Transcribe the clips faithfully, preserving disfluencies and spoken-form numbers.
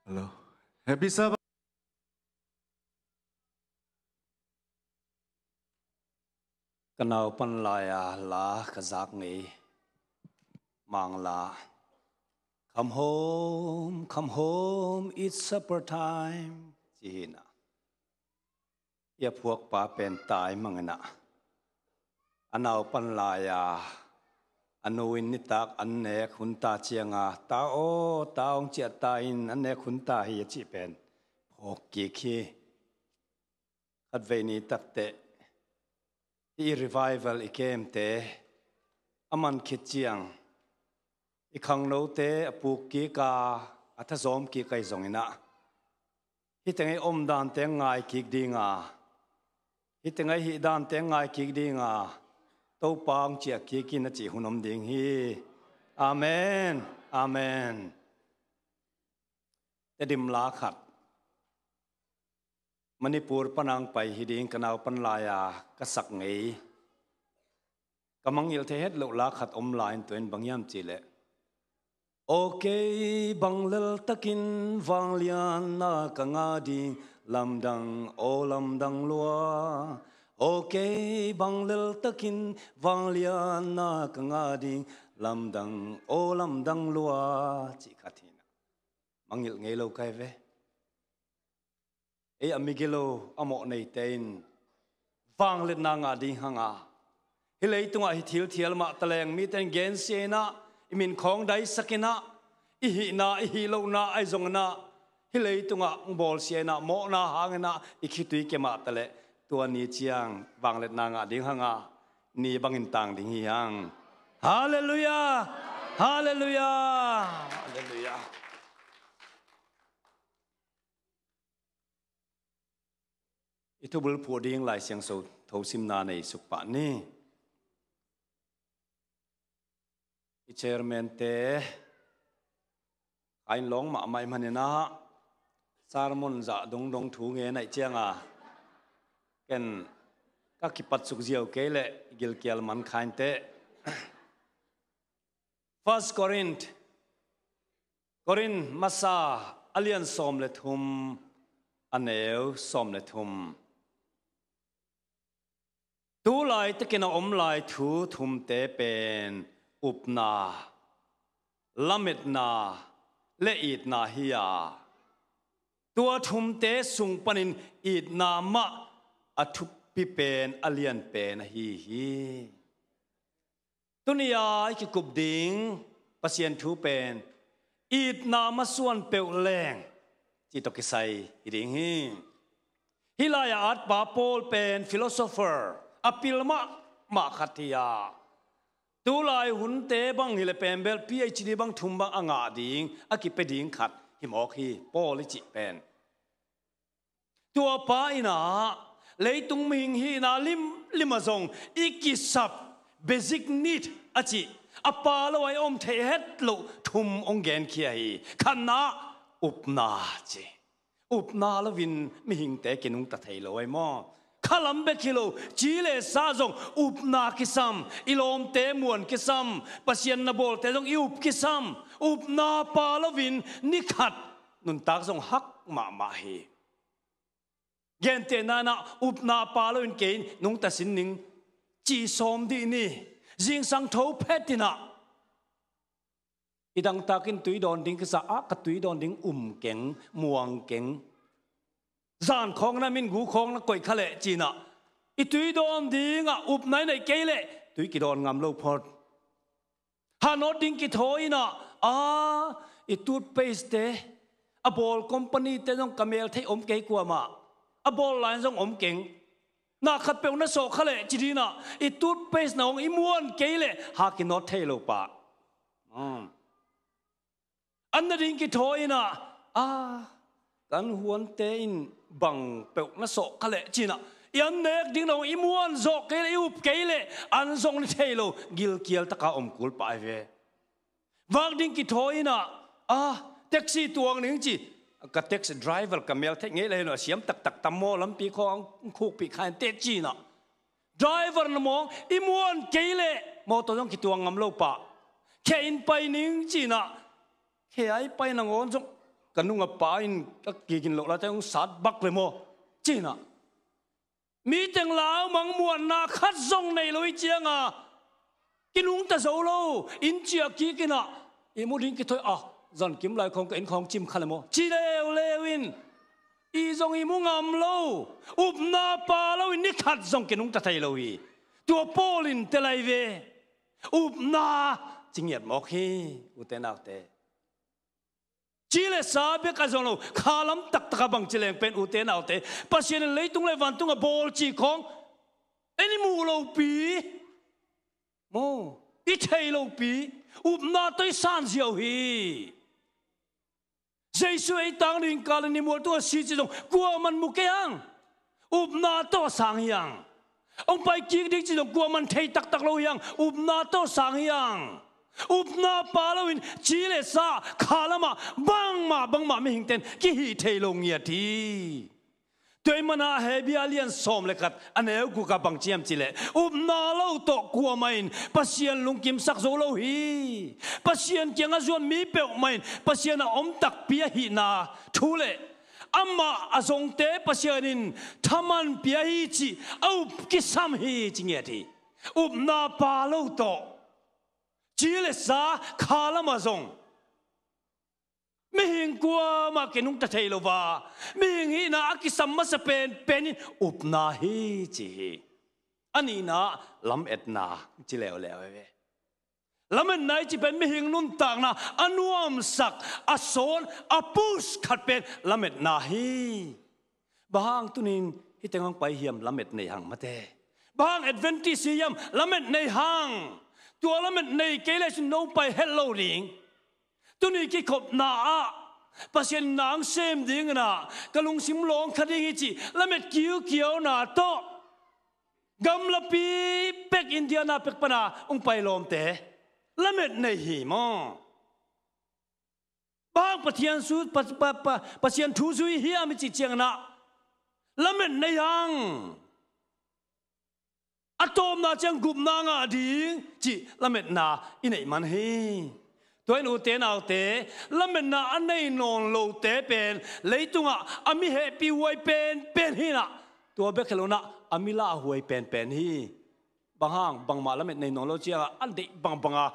Hello. Happy Sabbath. Ka naupan lai-a la ka zak ngei Mangla, "Come home, come home, it's supper time," ci hi na. I a phuakpa pen tai mangin ah, a naupan lai-a a nu in nitak an nek hun ta cianga, "Ta aw, ta aw," hong ciah ta in an nek hun ta hi a cih pen phawk kik hi. Khatvei ni takteh i revival i kemte a man khit ciang i khangnote a puk kik a, a thazawm kik ahi zongin ah, hih teng ei om dante ngai kik dinga, hih teng ei hih dante ngai kik dinga, Topa hong ciah kik in a cih hun om ding hi. Amen. Amen. Tedim la khat, Manipur panang pai hi ding, ka naupan lai-a ka sak ngei, ka mangngilh thei het loh la khat om lai-in, tua in bang hiam cihleh, "Aw kei bang lel takin vanglianna ka ngah ding, lamdang aw lamdang lua. Aw kei bang lel takin vanglianna ka ngah ding, lamdang aw lamdang lua," cih khat hi na. Mangngilh ngei lo ka hi ve. Ei a migilo a mawh neite in vangliatna ngah ding hanga, hih leitungah hih thilthial mah taleng mite in gensia in ah, i min khawng daisak in ah, i hihna i hih lohna ahi zongin ah, hih leitungah hong bawlsia in ah, mawhna hangin ah i khitui kia mah taleh, tua ni ciang vangliatna ngah ding hanga, ni bangin tang ding hi hang. Halleluiah. Halleluiah. Halleluiah. I thubul phuh ding Lai Siangtho simna nei suk pah ni. I chairman te, ka in lawng mahmah i hmanin ah, sermon zah dongdong thu ngen ahih cianga, ken ka kipat suk ziau kei leh gilkial man kha inteh. First Corinth, Korin masa a lian sawm le thum, a neu sawm le thum. Tu laitakin a om lai thu thumte pen upna, lametna le itna hi a, tua thumte sung panin itna mah a thupi pen, a lian pen ahi hi. Tuni-a i kikup ding Pasian thu pen, itna masuan peuh leng, cih tawh kisai hi ding hi. Hih lai-a atpa Paul pen philosopher a pil mahmah khat hi a, tu lai hunte bang hileh pen bel PhD bang thum bang a ngah ding, a kipia ding khat hi mawk hi, Paul i cih pen. Tua pa in ah leitung mihing hihna limlim ah zong i kisap, basic need a cih, a pha lo-a i om theih het loh thum hong genkhia hi. Khatna, upna ci. Upna loin mihingte kinungta thei lo ahi maw? Khalam bek hi lo, ci le sa zong upna kisam, i lawmte muan kisam, Pasian na bawlte zong i up kisam. Upna pha loin ni khat nuntak zong hak mahmah hi. Gentehna in ah, upna pha loin kei nungta sin ning, ci sawm dih ni. Zingsang tho phet in ah, i dangtakin tui dawn ding kisa a, ka tui dawn ding um keng, muang keng. Zan khawng na min gu khawng na koih kha leh ci-in ah, i tui dawn dingah upna i neih kei leh tui kidawn ngam lo phot. Hanawt ding kithawi in ah, a, i toothpaste, a bawl company te zong ka mel theih om kei kuamah. A bawl lai zong om keng. Na khat peuh na sawh kha leh ci ding in ah, i toothpaste na hong i muan kei leh ha kinawt thei lo pah. Hmm. An na ding kithawi in ah, a, kan huante in bang peuh na sawh kha leh ci-in ah, i an nek ding na hong i muan zawh kei leh, i up kei leh an zong ni thei lo, gilkial taka om kul pah ahi ve. Vak ding kithawi in ah, a, taxi tuang ning ci, ka taxi driver ka mel theih ngei leh hi lo, a siam taktak tam maw, lampi khawng khukpih kha inteh ci-in ah, driver na mawng i muan kei leh mawtaw zong kituang ngam lo pah. Khe in pai ning ci-in ah, khe a i pai nangawn zong ka nung a pa in ka kikin loh late hong sat bak le maw, ci-in ah. Mi teng lau mang muanna khat zong nei lo hi cianga kinungta zo lo, inn ciah kik in ah, ihmu ding kithoih a, zan kim lai khawng ka inn khawng cim kha le maw, ci leuleu in, i zong ihmu ngam lo, upna pha lo in ni khat zong kinungta thei lo hi. Tua Paul in tel lai ve. Upna ci ngiat mawk hi, ute naute. Ci le sa bek a zong lo, kha lam taktak a bang ci leng pen, ute naute, Pasian in leitung le vantung a bawl cih khawng ei i muh lopi maw, i thei lopi, upna tawh i san ziau hi. Jesu ei tang ding kal in i mual tungah si cih zong kuaman mu kei hang. Upna tawh sang hi hang. Hong pai kik ding cih zong kuaman thei taktak lo hi hang. Upna tawh sang hi hang. Upna pha lo in ci le sa kha lamah bangmah bangmah mihingte'n kihih thei lo ngiat hi. Tua ahih manin Hebru a lian sawm le khat a neu guk ah bang ci hiam cih leh, upna lo tawh kuamah in Pasian lungkimsak zo lo hi. Pasian kiangah zuan mi peuhmah in Pasian a om takpi ahihna thu le amah a zongte Pasian in thaman pia hi cih a up kisam hi ci ngiat hi. Upna pha lo tawh ci le sa kha lamah zong mihing kuamah kinungta thei lo a, mihing hihna a kisam masa penpen in upna hi ci hi. A nihna lametna ci leuleu hi ve. Lametna i cih pen mihing nuntakna a nuamsak, a sawn, a push khat pen lametna hi. Bang hang tuni-in hih teng hong pai hiam, lamet nei hang mate. Bang hang Adventist hi hiam, lamet nei hang. Tua lamet nei kei le cin no pai het lo ding. Tuni kikhopna ah Pasian in nang sem ding in ah, ka lungsim lawng kha ding hi cih lamet kiukiauna tawh gamlapi pek, India na pek pana hong pai lawmte lamet nei hi maw. Bang Pathian su-, pa, pa, pa, Pasian thu zui hiam i cih ciangin ah lamet nei hang. A tawpna ciang gupna ngah ding cih lametna i neih man hi. Tua in ute naute, lametna a nei nawn lote pen leitungah a mi hehpih huai penpen hi in ah, tua bek hi lo in ah a mi lauhuai penpen hi. Bang hang, bangmah lamet nei nawn lo ciangah a deih bangbanga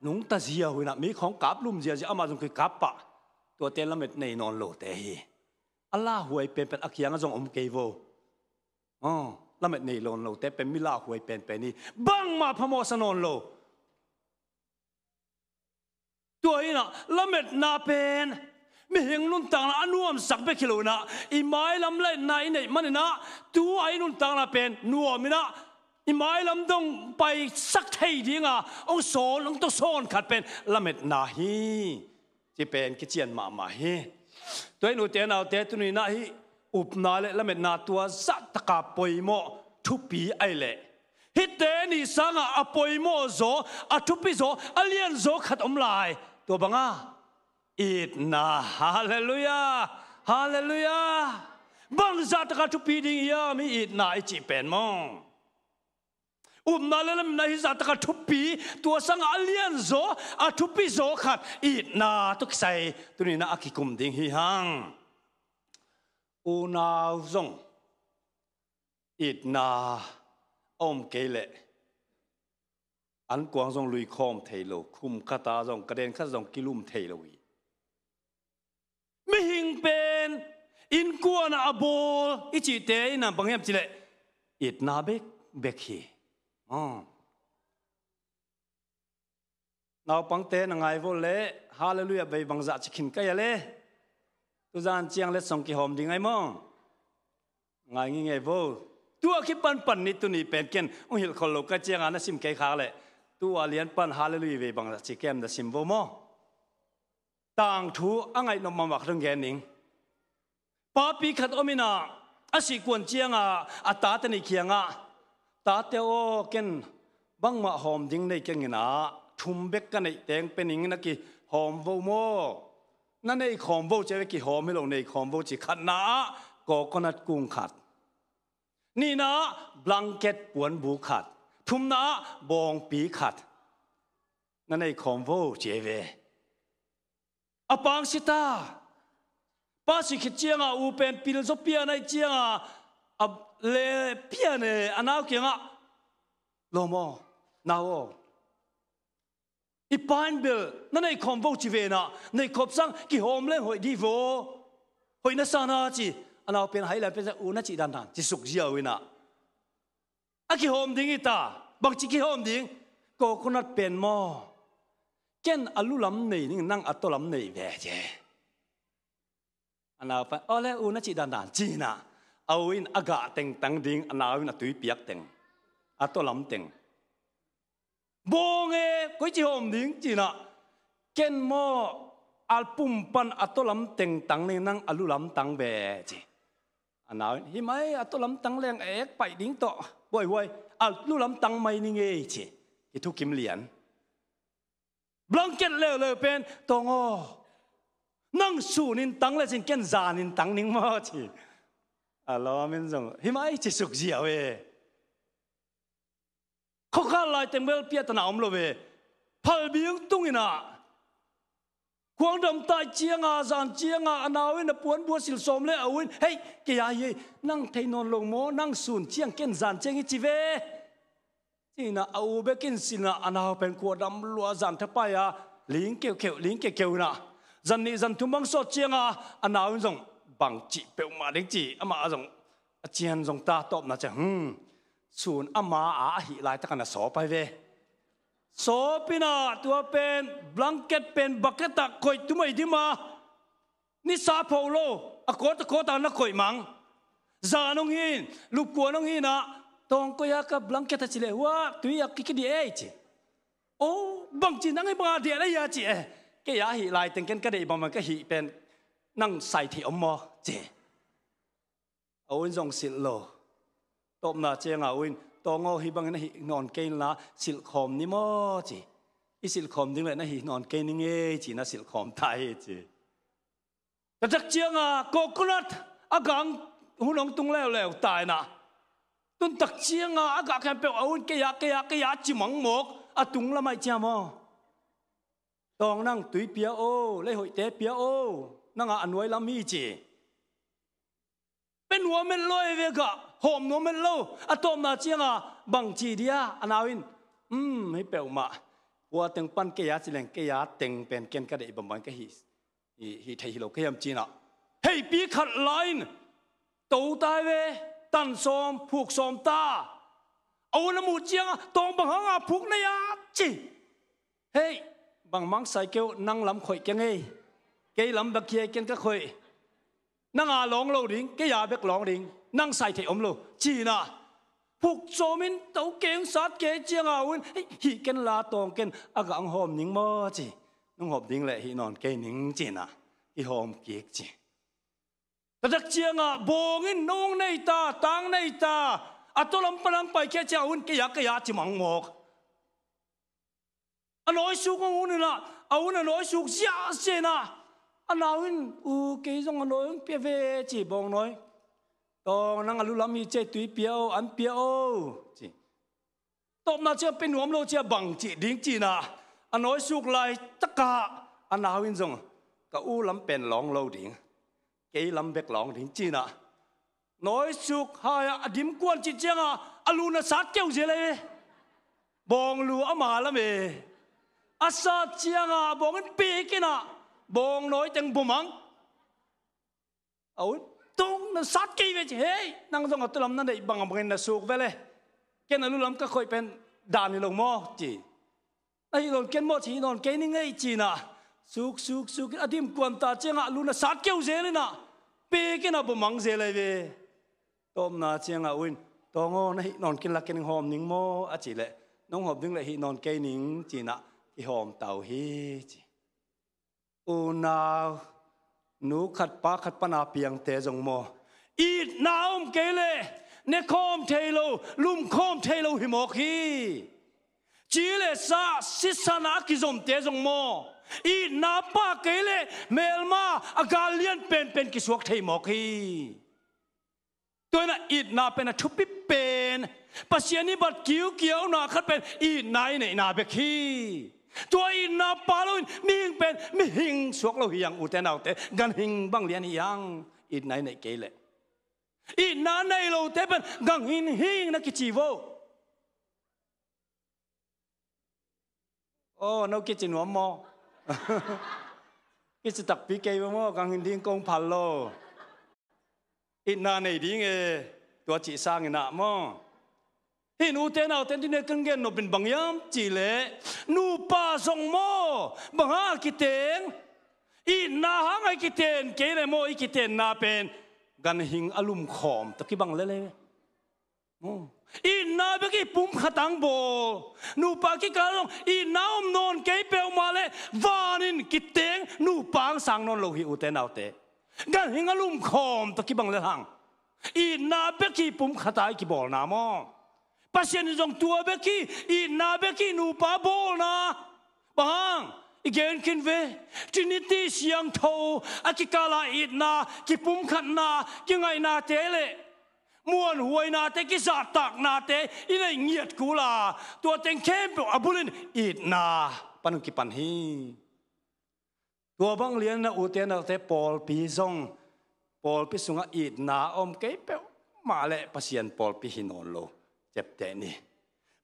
nungta ziau in ah, mi khawng kap lum ziazia, amah zong kikap pah. Tuate lamet nei nawn lote hi. A lauhuai penpen a kiangah zong om kei vo. Aw, lamet nei nawn lote pen mi lauhuai penpen hi. Bangmah phamawhsa nawn lo. Tua hi in ah lametna pen mihing nuntakna a nuamsak bek hi lo in ah, i mailam lametna i neih man in ah, tu-a i nuntakna pen nuam in ah, i mailam dong paisak thei dinga hong sawn, hong tawsawn khat pen lametna hi. Ci pen kician mahmah hi. Tua in ute naute, tuni in ah hih upna le lametna tua zahtaka poimawh thupi ahih leh, hihte nih sangah a poimawh zaw, a thupi zaw, a lian zaw khat om lai. Tua banga itna. Halleluiah. Halleluiah. Bang zahtaka thupi ding hiam hih itna i cih pen maw. Upna le lametna hih zahtaka thupi, tua sangah a lian zaw, a thupi zaw khat itna tawh kisai tuni in ah a kikum ding hi hang. Unau zong itna a om kei leh ankuang zong luikhawm thei lo, khum khat ah zong, kaden khat zong kilum thei lo hi. Mihing pen innkuan ah a bawl i cihte in ah bang hiam cih leh itna bekbek hi. Aw. Naupangte na ngai vo leh, Halleluiah vei bangzah ci khin ka hia le. Tuzan ciang letsong kihawm ding ai maw. Ngai ngingei vo. Tua kipan pan ni tuni pen ken hong hilh khol lo ka cianga na sim kei khak leh, tua lian pan Halleluiah vei bangzah ci kem na sim vo maw. Tangthu a ngaih nop mahmah khat hong gen ning. Papi khat om in ah, a sih kuan cianga a tate nih kiangah, "Tate aw, ken bangmah hawm ding nei keng in ah, thum bek ka neih teng pe ning, na kihawm vo maw?" Na nei khawm vo ci ve, kihawm hi lo, nei khawm vo ci. Khatna ah coconut kung khat. Nihna ah blanket puanbu khat. Thumna ah bawngpi khat. Na nei khawm vo ci ve. A pang si ta. Pa sih khit cianga u pen pil zaw pian ahih cianga a le pian e, a nau kiangah, "Lawm aw, nau aw, i pa in bel na neih khawm vo ci ve inah, neih khawm sang kihawm leng hoih dih vaw, hoih na sa na," ci. A nau pen hai lai pen, "U na cih dandan," ci suk ziau inah. A kihawm ding hi ta. Bangci kihawm ding? Coconut pen maw, ken a lu lam nei ning, nang a taw lam nei ve, ci. A nau pan, "Aw le, u na cih dandan," ci inah a u in a gah tengtang ding, a nau in a tui piak teng, a taw lam teng. "Bawng e, koi ci hawm ding?" ci inah, "Ken maw, a pum pan a taw lam tengtang ning, nang a lu lam tang ve," ci. A nau in, "Hi mai, a taw lam tang leng a ek paih ding tawh, huaihuai, a lu lam tang mai ning ei," ci. Kithukim lian. Blanket leuleu pen, "Tawng aw, nang sunin tang lecin ken zanin tang ning maw," ci. A lawm in zong, "Hi mai," ci suk ziau e. Khuakhat lai teng bel piatana om lo ve. Phalbi hong tung inah, khuang dam tai cianga, zan cianga, a nau in a puanbua silh sawm le a u in, "Hei, kei a hi ei, nang thei nawn lo maw, nang sun ciang ken zan ciang hi ci ve," ci inah a u bek in silh inah, a nau pen khua dam lua, zan thapai a, ling keukeu, ling keukeu inah, zan nih zan thum bang sawt cianga a nau in zong, "Bangcih peuhmah ding," ci. Amah a zong a cian zong ta, tawpna ciang, hmm, sun ama a ahih laitak a na sawp ai ve. Sawp inah tua pen, blanket pen bucket ah koih tum ai dim a, nisa pho lo, a kawt a kawt a na koih mang. Zan hong hi in, lupkuan hong hi inah, "Tawng, koi a ka blanket a?" ci leh, "Hua, tui a kikidi ei," ci. "Aw, bangci nang hi banga diah na hia?" ci e. "Kei a hih lai teng ken ka deih bangbang ka hih pen nang sai thei om maw?" ci. A u in zong silh lo. Tawpna cianga u in, "Tawng aw, hih bangin a hih nawn kei inla, silh khawm ni maw?" ci. "I silh khawm ding leh na hih nawn kei ning ei," ci inah silh khawm ta hi, ci. Taktak cianga coconut a gah hun hong tung leuleu ta inah, tuntak cianga a gah khempeuh a u in, "Kei a, kei a, kei a," ci mang mawk, a tung lam ahih ciang maw. "Tawng, nang tui pia aw, lei hoihte pia aw, nang a a nuai lam hi," ci. Pe nuam met lo e ve, gah hawm nuam met lo. A tawpna cianga, "Bangci dia?" A nau in, "Um, hi peuhmah, hua teng pan kei a ci leng, kei a teng pen ken ka deih bangbang ka hih, hih, hih thei hi lo ka hiam?" ci inah, heipi khat la in to ta ve, tan sawm, phuk sawm ta. A u in a muh cianga, "Tawng, bang hanga phuk na hia?" ci. "Hei, bangmah sai kei uh, nang lam khoih keng ei. Kei lam bek hi ei, ken ka khoih. Nang a lawng lo ding, kei a bek lawng ding, nang sai thei om lo," ci inah phuk sawm in, "To keng, sat kei," cianga u in, "Hei, hih ken la, Tawng, ken a gah hong hawm ning maw?" ci. "Nong hawm ding leh hih nawn kei ning," ci inah kihawm kik, ci. Taktak cianga bawng in, "Nong nei ta, tang nei ta, a taw lam pan hong paikhia," cianga u in, "Kei a, kei a," ci mang mawk. A nawisuk hong hun inah, a u in a nawisuk ziahziah inah, a nau in, "U, kei zong a nawi hong pia ve," ci, bawng nawi. "Tawng, nang a lu lam hi ci ei, tui pia aw, an pia aw," ci. Tawpna ciang pe nuam lo ciang, "Bangcih ding?" ci inah a nawisuk laitakah a nau in zong, "Ka u lam pen lawng lo ding, kei lam bek lawng ding," ci inah nawisuk hai-ah a dim kuan cih cianga a lu na sat keu zel e. Bawng lu ama lam e. A sat cianga bawng in pik inah bawng nawi teng bawmang. A u in, "Tawng, na sat kei ve," ci. "Hei, nang zong a taw lam na neih bangbangin na suk ve le. Ken a lu lam ka khoih pen dan hi lo maw?" ci. "Na hih nawn ken maw?" ci. "Hih nawn kei ning ei," ci inah suk, suk, suk in a dim kuan ta cianga a lu na sat keu zel inah pik inah bawmang zel ai ve. Tawpna cianga u in, "Tawng aw, na hih nawn ken la, ken hong hawm ning maw?" a cih leh, "Nong hawm ding leh hih nawn kei ning," ci inah kihawm ta uh hi, ci. Unau, nu khat pa khat pana piangte zong maw, itna om kei leh ne khawm thei lo, lum khawm thei lo hi mawk hi. Ci le sa, sisan a kizomte zong maw, itna pha kei leh melma a gal lian penpen kisuak thei mawk hi. Tua hi inah itna pen a thupi pen, Pasian i bat kiukiauna khat pen itna i neihna bek hi. Tua itna pha loin mihing pen mihing suak lo hi hang, ute naute. Ganhing bang lian hi hang, itna i neih kei leh. Itna nei lote pen ganhing hi na kici vo. Oh, no kici nuam maw? Kici takpi kei vo maw, ganhing ding kong phal lo. Itna nei ding e, tua cih sangin ah maw. Hih ute naute, tuni kan gen nop in bang hiam cih leh, nupa zong maw, bang hang a kiteng? Itna hang a i kiten kei leh maw, i kitenna pen ganhing a lumkhawm tawh kibang lel e. Maw, itna bek i pumkhat hang bawl. Nupa kikal zong itna om nawn kei peuhmah leh van in kiteng, nupa hang sang nawn lo hi, ute naute. Ganhing a lumkhawm tawh kibang lel hang. Itna bek hi pumkhat a i kibawlna maw. Pasian in zong tua bek hi, itna bek hi nupa bawlna. Bang hang? I gen khin ve. Trinity siangtho a kikal a itna, kipumkhatna, kingaihnate leh muanhuainate, kizahtaknate i neih ngiat kul a, tua teng khempeuh a bul in itna pan hong kipan hi. Tua bang lian a, ute naute, pawlpi zong, pawlpi sungah itna a om kei peuhmah leh Pasian pawlpi hi nawn lo. Ciapteh ni.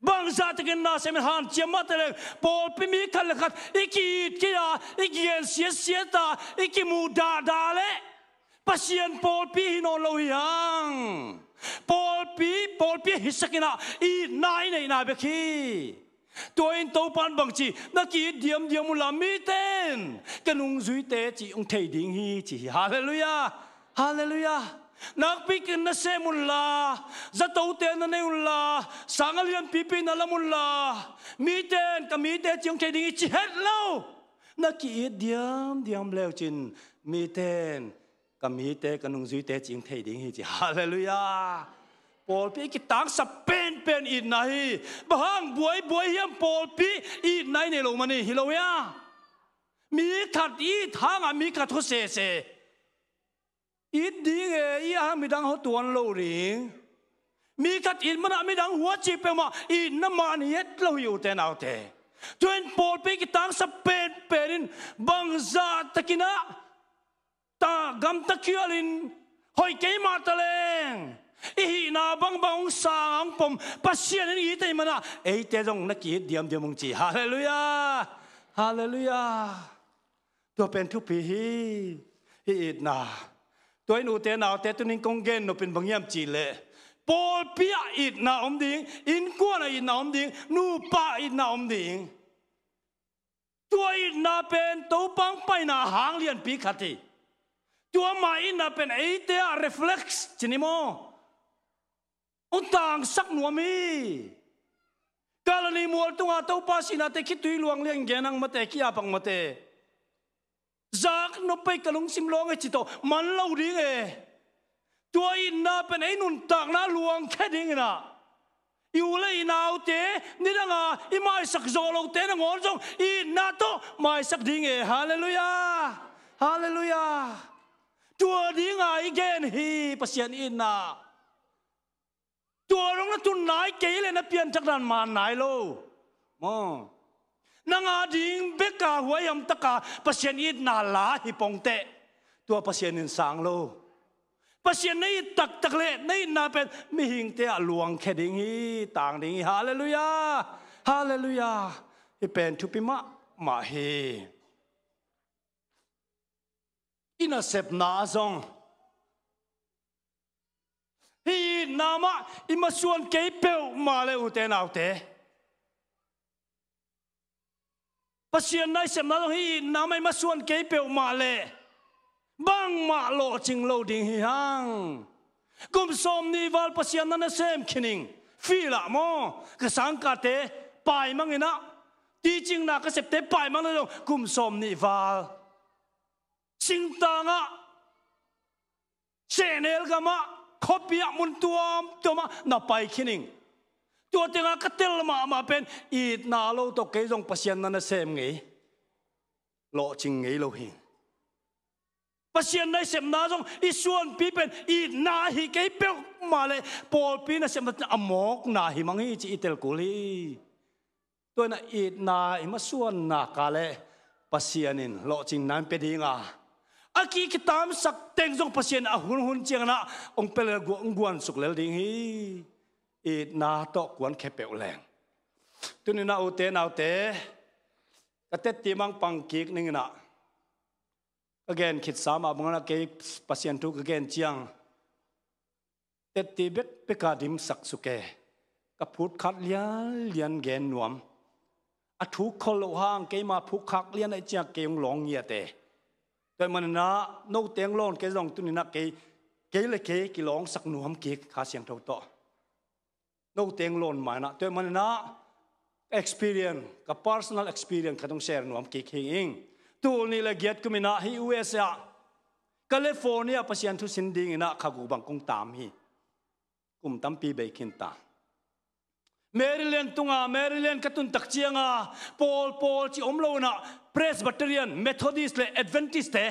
Bangzah takin nasem in hanciam mah taleng, pawlpi mi khat le khat i ki-it kei a, i kigen siatsiat a, i kimuh dahdah leh Pasian pawlpi hi nawn lo hi hang. Pawlpi, pawlpi a hisak in ah, itna i neihna bek hi. Tua in Topa in bang ci? Na ki-it diamdiam unla, mite in ka nungzuite cih hong thei ding hi, ci hi. Halleluiah. Halleluiah. Nakpi takin nasem unla, zatote na nei unla, sang a lianpipi na lam unla, mite in ka mite cih hong thei ding hi, ci het lo. Na ki-it diamdiam le uh cin, mite in ka mite, ka nungzuite cih hong thei ding hi, ci. Halleluiah. Pawlpi kitangsap penpen itna hi. Bang hang buaibuai hiam? Pawlpi itna i nei lo man hi. Hi lo hia? Mi khat it hang a mi khat khua sese. It ding e, it hang midang khua tuan lo ding. Mi khat it man a midang khua cih peuhmah itna man hi het lo hi, ute naute. Tua in pawlpi kitangsap penpen in bangzah takin ah, ta gamta khial in hoih kei mah taleng, i hihna bangbang hong sang hong pom Pasian in it ahih man a, eite zong na ki-it diamdiam hong ci. Halleluiah. Halleluiah. Tua pen thupi hi. Hih itna. Tua in ute naute, tuni in kong gen nop in bang hiam cih leh, pawlpi ah itna om ding, innkuan ah itna om ding, nupa ah itna om ding. Tua itna pen Topa hong paina hang lianpi khat hi. Tua ama itna pen eite ah reflex ci ni maw, hong tangsak nuam hi. Kalvari mual tunga Topa sihnate khitui luang liang gen hang mate, ki-ap hang mate. Zak nop pei, ka lungsim lawng e ci tawh man lo ding e. Tua itna pen ei nuntakna luangkhia dingin ah, i u le i naute, nidanga i maisak zawh lote nangawn zong itna tawh maisak ding e. Halleluiah. Halleluiah. Tua dinga i gen hi, Pasian itna. Tua dong na tun nai kei leh na pianthak dan man nai lo. Maw. Nang a ding bek a huaihamtaka Pasian itna la hi pongteh, tua Pasian in sang lo. Pasian na it taktak leh na itna pen mihingte ah luangkhia ding hi, tang ding hi. Halleluiah. Halleluiah. Hih pen thupi mahmah hi. I nasepna ah zong, hih itna mah i masuan kei peuhmah leh, ute naute, Pasian nasepna zong hih itna mah i masuan kei peuhmah leh bangmah lawhcing lo ding hi hang. Kum sawmnih val Pasian na nasem khin ing. Field ah maw, ka sangkahte paimang in ah, teaching na ka septe paimang in ah zong kum sawmnih val singtang ah, sehnel gam ah, khuapi ah, mun tuamtuam ah na pai khin ing. Tua tengah ka tel mahmah pen, itna lo tawh kei zong Pasian na nasem ngei, lawhcing ngei lo hi. Pasian nasepna zong i suanpi pen itna hi kei peuhmah leh pawlpi nasepna a mawkna hi mang hi, ci i tel kul hi. Tua in ah itna i masuan nak leh Pasian in lawhcinna in pia ding a, a ki kitamsak teng zong Pasian in a hunhun ciangin ah hong pia leh hong guansuk lel ding hi. Itna tawh kuankhia peuh leng. Tuni in ah ute naute, ka tetti mah pang kik ning in ah, ka gen khitsa mah bangin ah kei Pasian thu ka gen ciang, tetti bekbek a dimsak suk e. Ka phutkhak lianlian gen nuam. A thuk khol loh hang keima phutkhak lian ahih ciang kei hong lawng ngiat e. Tua ahih manin ah note hong lawn kei zong tuni in ah kei, kei le kei kilawngsak nuam kik Kha Siangtho tawh. Note hong lawn mah in ah, tua ahih manin ah ka experience, ka personal experience khat hong share nuam kik hi ing. Tul nih le giat kum in ah hih U S A, California Pasian thu sin dingin ah kha guk bang kong tam hi. Kum tampi bei khin ta. Maryland tungah, Maryland ka tun tak ciangin pawl, pawl cih om lo in ah, Presbyterian, Methodist le Adventist te,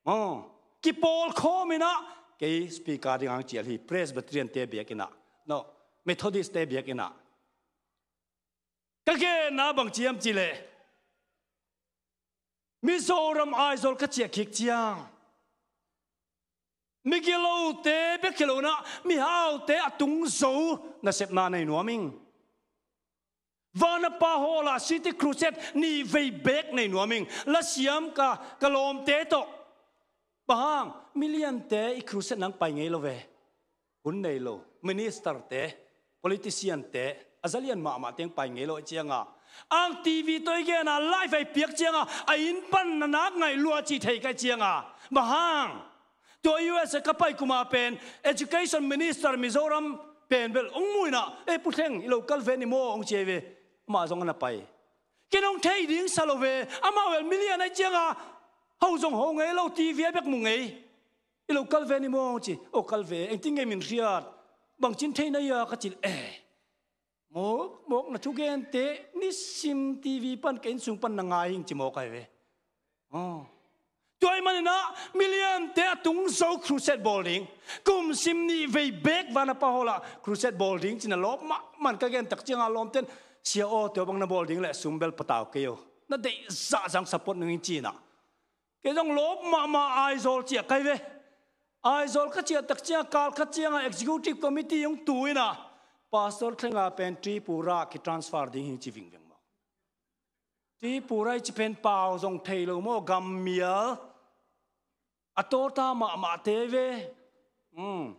aw, kipawl khawm in ah, kei speaker ding hong cial hi, Presbyterian te biakinn ah, no, Methodist te biakinn ah. Ka genna bang ci hiam cih leh, Mizoram Aizawl ka ciah kik ciang, migilote bek hi lo in ah, mihaute a tung zo nasepna nei nuam ing. Vanapa Hall ah City Crusade nih vei beek nei nuam ing. Lasiam ka, ka lawmte tawh. Bang hang, million te i crusade nang pai ngei lo ve. Hun nei lo, minister te, politician te, a zalian mahmah teng pai ngei lo ahih ciangin, ang T V tawh i gen a, live a i piak ciangin, a inn pan na nak ngaih lua cih thei ka hih ciangin. Bang hang, tua U S A ka pai kum a pen, education minister Mizoram pen bel hong mu in ah, "Eh, Pu Thleng, i lo kal ve ni maw?" hong ci hi ve. Amah zong a na pai. Ken hong thei ding sa lo ve, amah bel million ahih ciangin, ho zong ho ngei lo, T V ah bek mu ngei. "I lo kal ve ni maw?" ci. "Aw, kal ve, engtin ngei min hriat? Bangci in thei na hia?" ka cih leh, "Eh, mawk, mawk na thugente nisim T V pan ka inn sung pan na ngai ing," ci mawk ahi ve. Aw. Tua ahih manin ah million te a tung zo crusade bawl ding, kum sim nih vei beek Vanapa Hall ah crusade bawl ding ci-in a lawp mahmah in ka gen tak ciangin a lawmte'n, "Sia aw, tua bang na bawl ding leh sum bel patau kei o. Na deih zahzah hong support ning ing," ci-in ah. Kei zong lawp mahmah Aizawl ciah ka hi ve. Aizawl ka ciah tak ciangin kal khat ciangin executive committee hong tu in ah, "Pastor Thlenga pen Tripura kitransfer ding hi," ci vingveng maw. Tripura i cih pen pau zong thei lo maw, gammial. A tawta mahmahte ve. Hmm.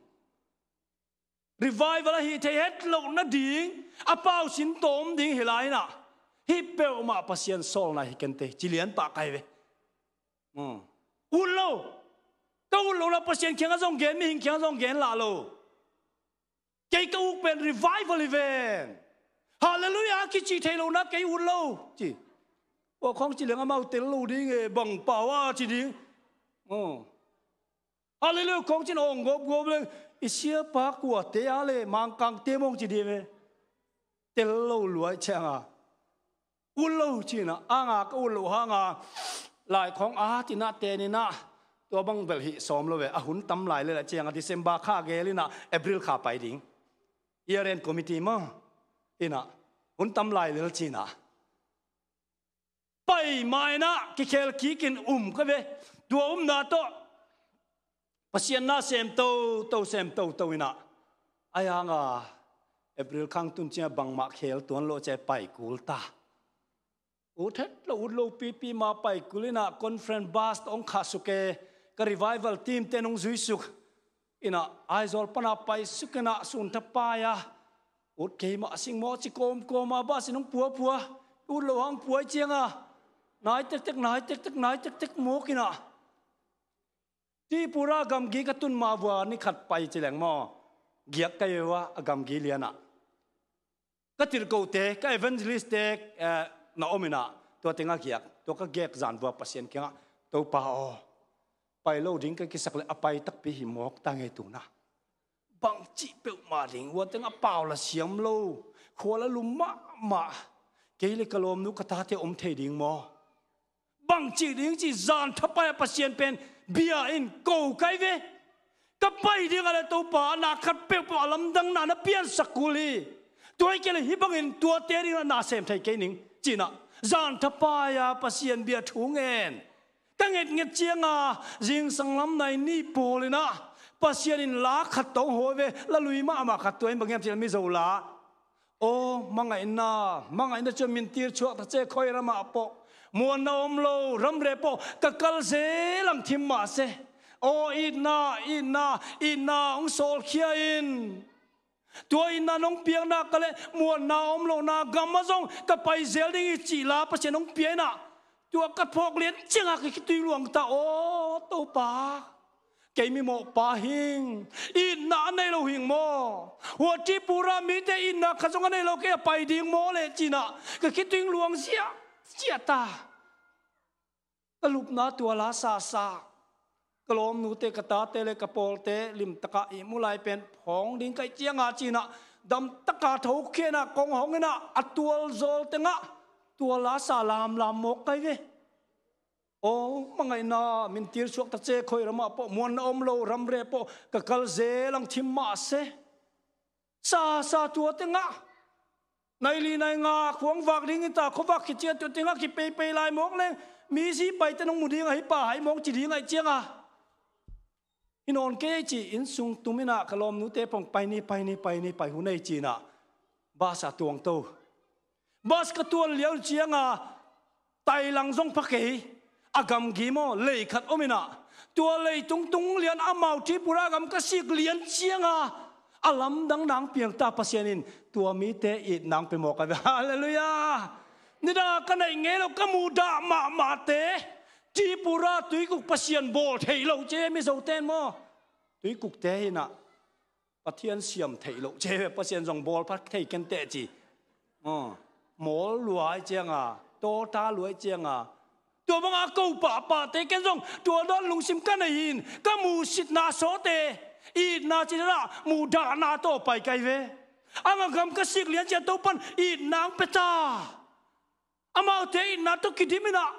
Revival ahih theih het loh nading, a pau sin tawm ding hi lai in ah, hih peuhmah Pasian sawlna hi kei inteh, ci lianpah ka hi ve. Hmm. Ut lo. Ka ut lohna Pasian kiangah zong gen, mihing kiangah zong gen lah lo. Kei ka uk pen revival hi ven. Hallelujah kicih theih lohna kei ut lo, ci. Aw, khawng ci leng amau tel lo ding e, bang pau a ci ding. Aw. Hallelujah khawng ci-in awng gawpgawp leng, i siapa kuate a le Mangkangte mawng ci ding e. Tel lo lua ahih ciangin. Ut lo ci-in ah, anga ka ut loh hangin, lai khawng a tin ah ten in ah, tua bang bel hih sawm lo ve, a hun tam lai lel ahih ciangin December kha gel in ah April kha pai ding. Year end committee maw, in ah, hun tam lai lel ci-in ah. Pai ma in ah, kikhel kik in um ka ve, tua umna tawh. Pasian na sem toto, sem toto in ah. Ahi hangin, April kha tun ciang bangmah khel tuan lo cia pai kul ta. Ut het lo, ut lo pipi ma pai kul in ah conference bus tawh hong khah suk e, ka revival team te'n hong zui suk. In ah Aizawl pan a pai suk in ah sun tha pai a. Ut kei mah sing maw ci kawmkawm a bus in hong puapua. Ut lo hang pua ahih ciangin. Nai tektek, nai tektek, nai tektek mawk in ah. Tripura gamgi ka tun ma vua ni khat pai ci leng maw, giak ka hi ve ua, a gamgi lian ah. Ka tirhkohte, ka evangelist te, eh, na om in ah, tua teng ah giak, tua ka gek zan vua Pasian kiangah, Topa aw, pai lo ding ka kisak leh a pai takpi hi mawk ta ngei tu-in ah. Bangci peuhmah ding, ua teng a pau la siam lo, khua la lum mahmah, kei le ka lawmnu ka tate om thei ding maw? Bangci ding ci zan thapai a Pasian pen bia in ko ka hi ve. Ka pai ding a le Topa, a na khat peuhpeuh a lamdangna na piansak kul hi. Tua hi kei le hih bangin tuate dingin ah na sem thei kei ning, ci-in ah zan thapai-a Pasian bia thu ngen. Ka ngetnget cianga zingsang lam nai nih pawl in ah Pasian in la khat tawh hong hawi ve, la lui mahmah khat tua in bang hiam cih leh Mizo la. Aw, mangaihna, mangaihna ciang mintir chuak ta ce, khawi ramah pawh muanna om lo, ramre pawh ka kal zel ang thim mah se. Aw, itna, itna, itna hong sawlkhia in. Tua itna nong piak nak leh muanna om lohna gamah zong ka pai zel ding hi cih la Pasian hong pia in ah, tua ka phawk lian ciangah ka khitui luang ta. Aw Topa, kei mi mawhpa hing, itna a nei lo hing maw? Hua Tripura mite itna khat zong a nei lo, kei a pai ding maw leh, ci-in ah ka khitui luang ziahziah ta. Ka lupna tua la sasa, ka lawmnute, ka tate le ka pawlte limtakah ihmu lai pen phawng ding ka hih cianga, ci-in ah damtaka thokhiat in ah kong hong in ah, a tualzawl tengah tua la sa lamlam mawk ka hi ve. Aw, mangaihna, mintir chuak ta ce, khawi ramah pawh muanna om lo, ramre pawh ka kal zel ang thim mah se. Sasa tua tengah nai li nai nga khuang vak ding hi ta, khuavak khit ciang tua tengah kipeipei lai mawk leng, mi zi paite nong mu ding ahi pa hai mawk ci ding ahih cianga, hi nawn kei ci-in sung tum in ah ka lawmnute pawng pai ni, pai ni, pai ni, pai hun ei, ci-in ah bus ah tuangto. Bus ka tuan liau cianga tailang zong pha kei, a gamgi maw, lei khat om in ah, tua leitung tung lian amau Tripura gam ka sik lian cianga a lamdang nang piang ta, Pasian in tua mite itna hong pia mawk a ve. Halleluiah. Nidang ka naih ngei lo, ka mudah mahmahte Tripura tuikuk Pasian bawl thei lo ci hi, Mizote in maw. Tuikukte hi in ah Pathian siam theih loh ci hi ve, Pasian zong bawl pha thei kenteh ci. Aw, mawl lua ahih cianga, tawta lua ahih cianga, tua banga ko pahpahte ken zong tua dawn lungsim ka nei hi in, ka musitna sawte itna ci dan ah mudahna tawh pai ka hi ve. Ang a gam ka sik lian ciang Topa'n itna hong pia ta. Amaute itna tawh kidim in ah,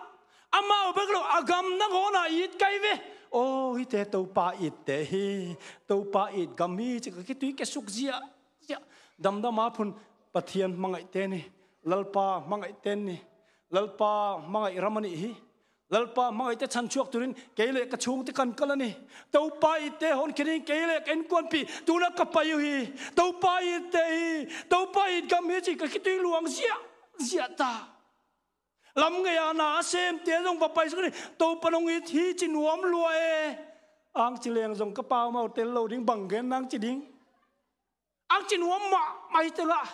amau bek lo, a gam nangawn ah it ka hi ve. Aw, hihte Topa itte hi, Topa it gam hi ci ka khitui kia suk ziahziah. Damdam a phun Pathian hmangaihte ni, Lalpa hmangaihte ni, Lalpa hmangaih ram a nih hi. Lalpa hmangaihte chan chuak turin kei le ka chungte kan kal a nih. Topa itte honkhia ding kei le ka innkuanpih tu-in ah ka pai uh hi. Topa itte hi, Topa it gam hi ci ka khitui luang ziahziah ta. Lam ngei-a na a semte zong va pai suk ni, Topa nong it hi ci nuam lua e. Ang ci leng zong ka pau mau tel lo ding, bang gen nang ci ding. Ang ci nuam mahmah hi tengah,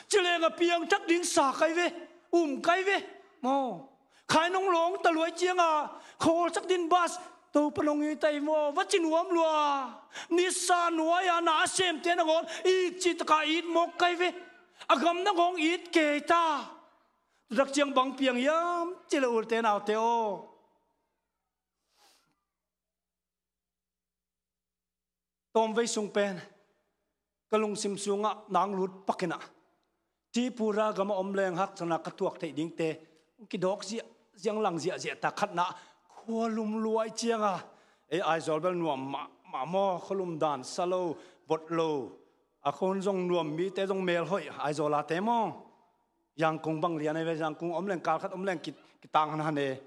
ci leng a piangthak ding sa ka hi ve, um ka hi ve. Maw, khai nong lawng ta lua ahih cianga khawlsak din bus, Topa nong it hi maw, va ci nuam lua. Nisa nuai-a na a semte nangawn it cih takah it mawk ka hi ve. A gam nangawn it kei ta. Dak ciang bang piang hiam cih leh, ulte naute aw, tawmvei sung pen ka lungsim sungah nang lut pak in ah, Tripura gamah om leng haksatna ka tuak theih dingte kidawk ziahziah, lang ziahziah ta. Khatna, khualum lua ahih cianga, ei Aizawl bel nuam mahmah maw, khualum dan sa lo, vot lo, a khua hun zong nuam, mite zong melhoih, Aizawl ate maw. Yangon bang lian ahi ve, Yangon om leng, kal khat om leng ki, kitang hanhan e.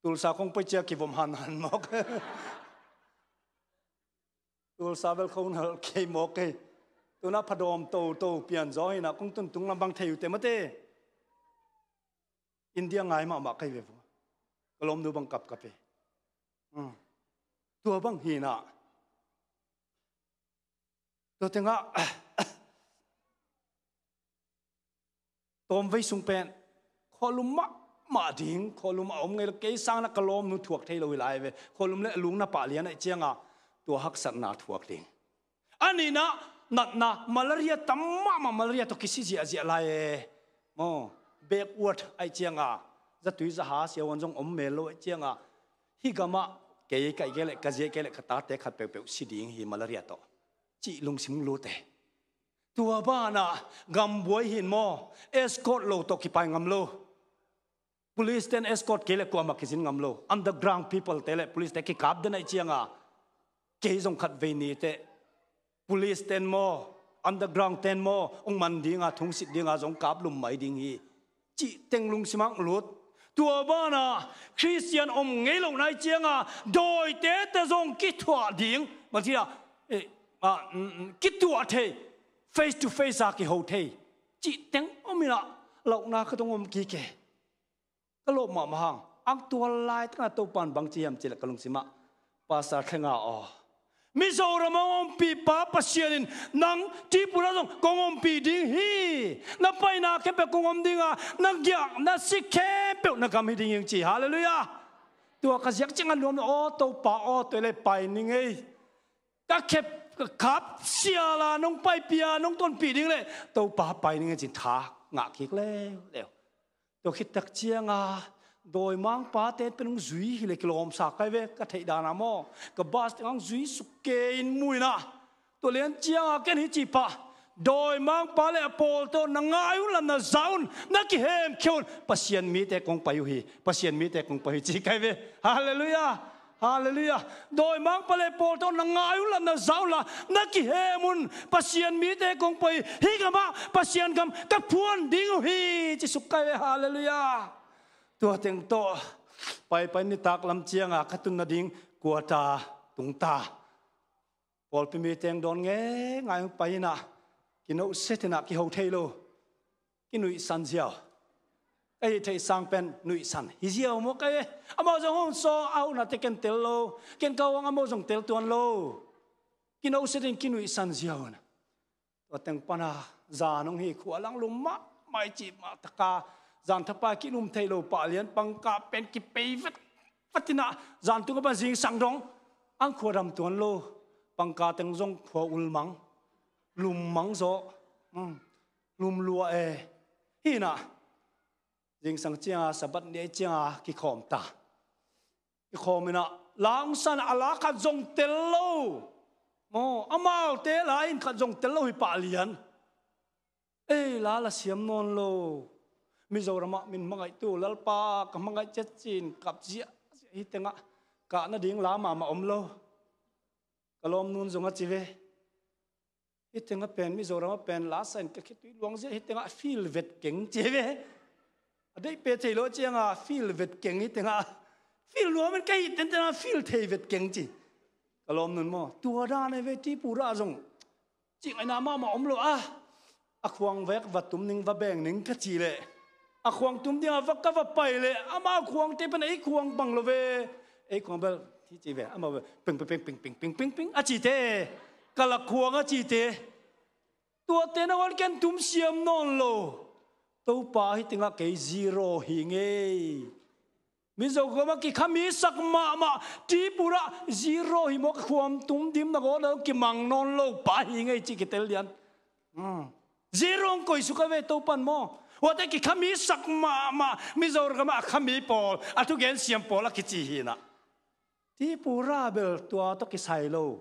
Tulsa kong pai ciang kivom hanhan mawk. Tulsa bel kong nal kei mawk kei. Tu-in ah phadawm toto pian zaw hi in ah, kong tuntung lam bang thei uh teh mate. India ngai mahmah ka hi ve vua. Ka lawmnu bang kapkap e. Hmm. Tua bang hi in ah, tua tengah tawmvei sung pen khualum mahmah ding, khualum a om ngei lo, kei sangin ah ka lawmnu thuak thei lo hi lai ve. Khualum le a lungna pah lian ahih cianga tua haksatna thuak ding. A nihna, natna, malaria tam mahmah, malaria tawh kisi ziahziah lai e. Maw, backward ahih cianga, zatui zaha siahuan zong om mel lo ahih cianga, hih gamah kei kaih kei leh, ka zi kei leh, ka tate khat peuhpeuh si ding hi malaria tawh, cih lungsim lut e. Tua banah gambuai hi in maw, escort lo tawh kipai ngam lo. Police ten escort kei leh kuamah kizin ngam lo. Underground people te leh police te kikap den ahih cianga, kei zong khatvei ni teh police ten maw, underground ten maw, hong man dinga, thungsit dinga zong kap lum mai ding hi. Cih teng lungsimah hong lut. Tua banah Khristian om ngei lo nai cianga dawite te zong kithuah ding, bang ci a, eh, ah, mm, mm, kithuah thei, face to face a kiho thei. Cih teng om inah, lohna ka tong om kike. Ka lawp mahmah hang, ang tua lai tengah Topan bang ci hiam cih leh ka lungsimah, Pastor Thlenga aw, Mizoram a hong ompihpa Pasian in nang Tripura zong kong ompih ding hi. Na paina khempeuh kong om dinga, na giak na sik khempeuh na gam hi ding hi ci. Halleluiah. Tua ka ziak ciangah nuam na, aw Topa aw, tua le pai ning ei. Ka khep ka khap siala nong paipia nong tonpih ding le Topa pai ning ei cin tha ngah kik leuleu. Tua khittak cianga dawimangpa ten pen hong zui hileh kilawmsa kai ve, ka theih dana maw. Ka bus teng hong zui suk kei in muina. Tua lian cianga ken hi cih pah, dawimangpa le a pawlte aw, na ngai un la na za un, na kihemkhia un, Pasian mite kong pai uh hi, Pasian mite kong pai uh hi ci kai ve. Halleluiah. Halleluiah. Dawimangpa le pawlte aw, na ngai un la na za un la, na kihem un, Pasian mite kong pai hi, gamah Pasian gam ka phuan ding uh hi ci suk kai ve. Halleluiah. Tua teng tawh paipai nitak lam cianga ka tun nading kuata tungta. Pawlpi mi teng dawn ngei ngai hong pai inah, kinohset inah kiho thei lo. Kinuihsan ziau. Ka hih theih sang pen nuihsan hi ziau maw kai e. Amau zong hong sawng a huna te ken tel lo. Ken ka hong amau zong tel tuan lo. Kinohset in kinuihsan ziau inah. Tua teng pana zan hong hi khua lang lum mahmah i cih mah taka zan thapai kilum thei lo pah lian pangkah pen kipei vet vet inah zan tunga pan zingsang dong ang khua dam tuan lo. Pangkah teng zong khua ulmang lummang zaw. Hmm. Lumlua e. Hinah zingsang cianga Sabbath ni ei cianga kikhawm ta. Kikhawm inah la hong san a la khat zong tel lo. Maw, amaute la in khat zong tel lo hi pah lian. Ei la la siam nawn lo. Mizoramah min hmangaihtu Lalpa ka hmangaih ciat cin kap ziahziah hi tengah kah nading la mahmah om lo. Ka lawmnun zong a ci ve. Hi tengah pen Mizoramah pen la sa in ka khitui luang ziah hi tengah feel vet keng ci ve. A deih pe thei lo cianga feel vet keng hi tengah. Feel nuam in ka hih tenten a feel thei vet keng ci. Ka lawmnun maw, tua dan e ve Tripura zong. Cih ngaihna mahmah om lo a. A khuang vek va tum ning va beng ning ka cih leh a khuang tum dinga va ka va pai leh ama khuangte pen ei khuang bang lo ve. Ei khuang bel hi ci ve, ama ve ping ping ping a cihte. Ka lak khuang a cihte. Tuate na wan ken tum siam nawn lo. Topa hi tengah kei zero hi ngei. Mizoramah kikhami sak mahmah Tripura zero hi maw, ka khuam tum dim na gawna kimang nawn lo pa hi ngei ci kitel lian. Hmm. Zero hong koih suk a ve Topan maw. Huate kikhami sak mahmah Mizoramah a khami pawl, a thugen siam pawl a kici hinah. Tripura bel tua tawh kisai lo.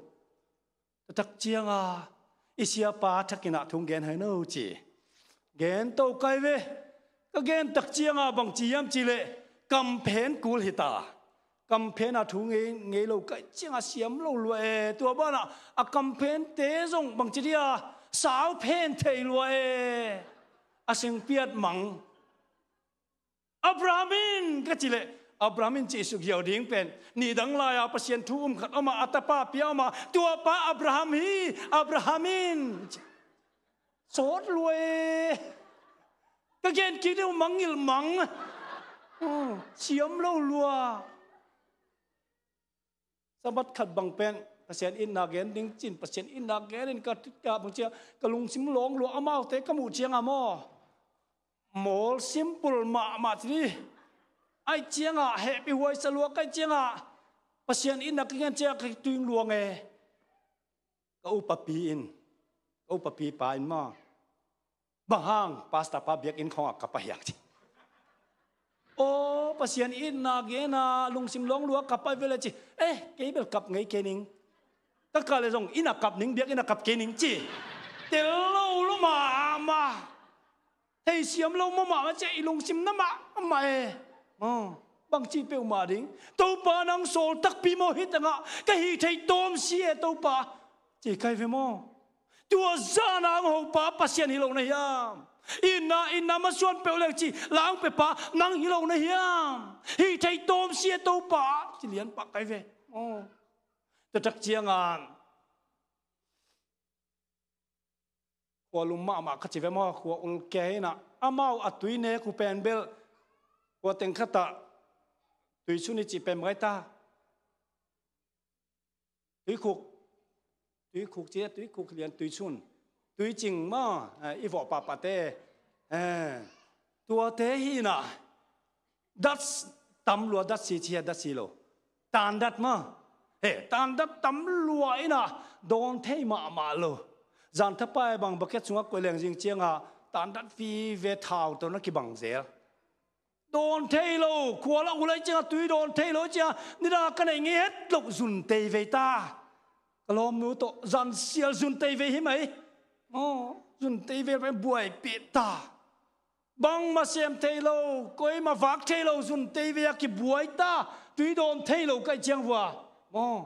Taktak cianga i siapa thakinah thu gen hai no ci. Gen to kai ve. Ka gen tak cianga bang ci hiam ci leh kamphen kul hita. Kamphen a thu ngei, ngei lo kai cianga siam lo lua e. Tua banah a kamphen te zong bang ci dia sau phen thei lua e. A sengpiat mang. Abraham in ka ci leh Abraham in cih suk ziau ding pen nidang lai-a Pasian thu um khat om a, a tapa pia om a, tua pa Abraham hi. Abraham in sawt lua e. Ka gen kik deuh mangngilh mang. Oh, siam lo lua. Sabbath khat bang pen Pasian itna gen ding cin, Pasian itna gen in ka, ka bang cia ka lungsim lawng lua, amaute ka muh cianga maw. Mawl simple mahmah ci ni. Ai cianga hehpih huaisa lua kai cianga Pasian itna ka gen cianga ka tuing luang e. Ka upapi in, ka upapi pa in maw. Bang hang pastor pa biakinn khawngah ka pai hiang ci. Aw, Pasian itna gena lungsim lawng lua ka pai vele ci. Eh, kei bel kap ngei kei ning. Ka kah le zong inn a kap ning, biakinn a kap kei ning ci. Tel lo lo mahmah. Theisiam lo mahmah ci, i lungsim na mahmah e. Aw, bangci peuhmah ding. Topa nang sawl takpi maw hi tengah. Ka hih theih tawm si e Topa. Ci kai ve maw. Tua zan a hong hopa Pasian hi lo na hiam? Inn ah, inn ah masuan peuh leng ci la hong piapa nang hi lo na hiam? Hih thei tawm sia Topa, ci lian pah kai ve. Aw. Tua tak ciangin khua lum mahmah ka ci ve maw, khua ul kei inah amau a tui nek uh pen bel khua teng khatah tui sun i cih pen mai ta. Tuikhuk, tuikhuk ci, tuikhuk lian tui sun, tuicing maw, eh, i vawh pahpahte, eh, tuate hi inah dat tam lua, dat si ci a, dat si lo, tandat maw, he, tandat tam lua inah dawn thei mahmah lo. Zan thapai bang bucket sungah koih leng zing ciangah tandat vive, thau tawh na kibang zel. Dawn thei lo, khua lah uh lai ciangah tui dawn thei lo ciangah nidang a ka neih ngei het loh zun tei vei ta. Ka lawmnu tawh zan sial zun tei vei hi mai. Aw, zun tei vei pen buaipih ta. Bangmah sem thei lo, koimah vak thei lo, zun tei vei a kibuai ta, tui dawn thei lo kaih ciang vua. Aw,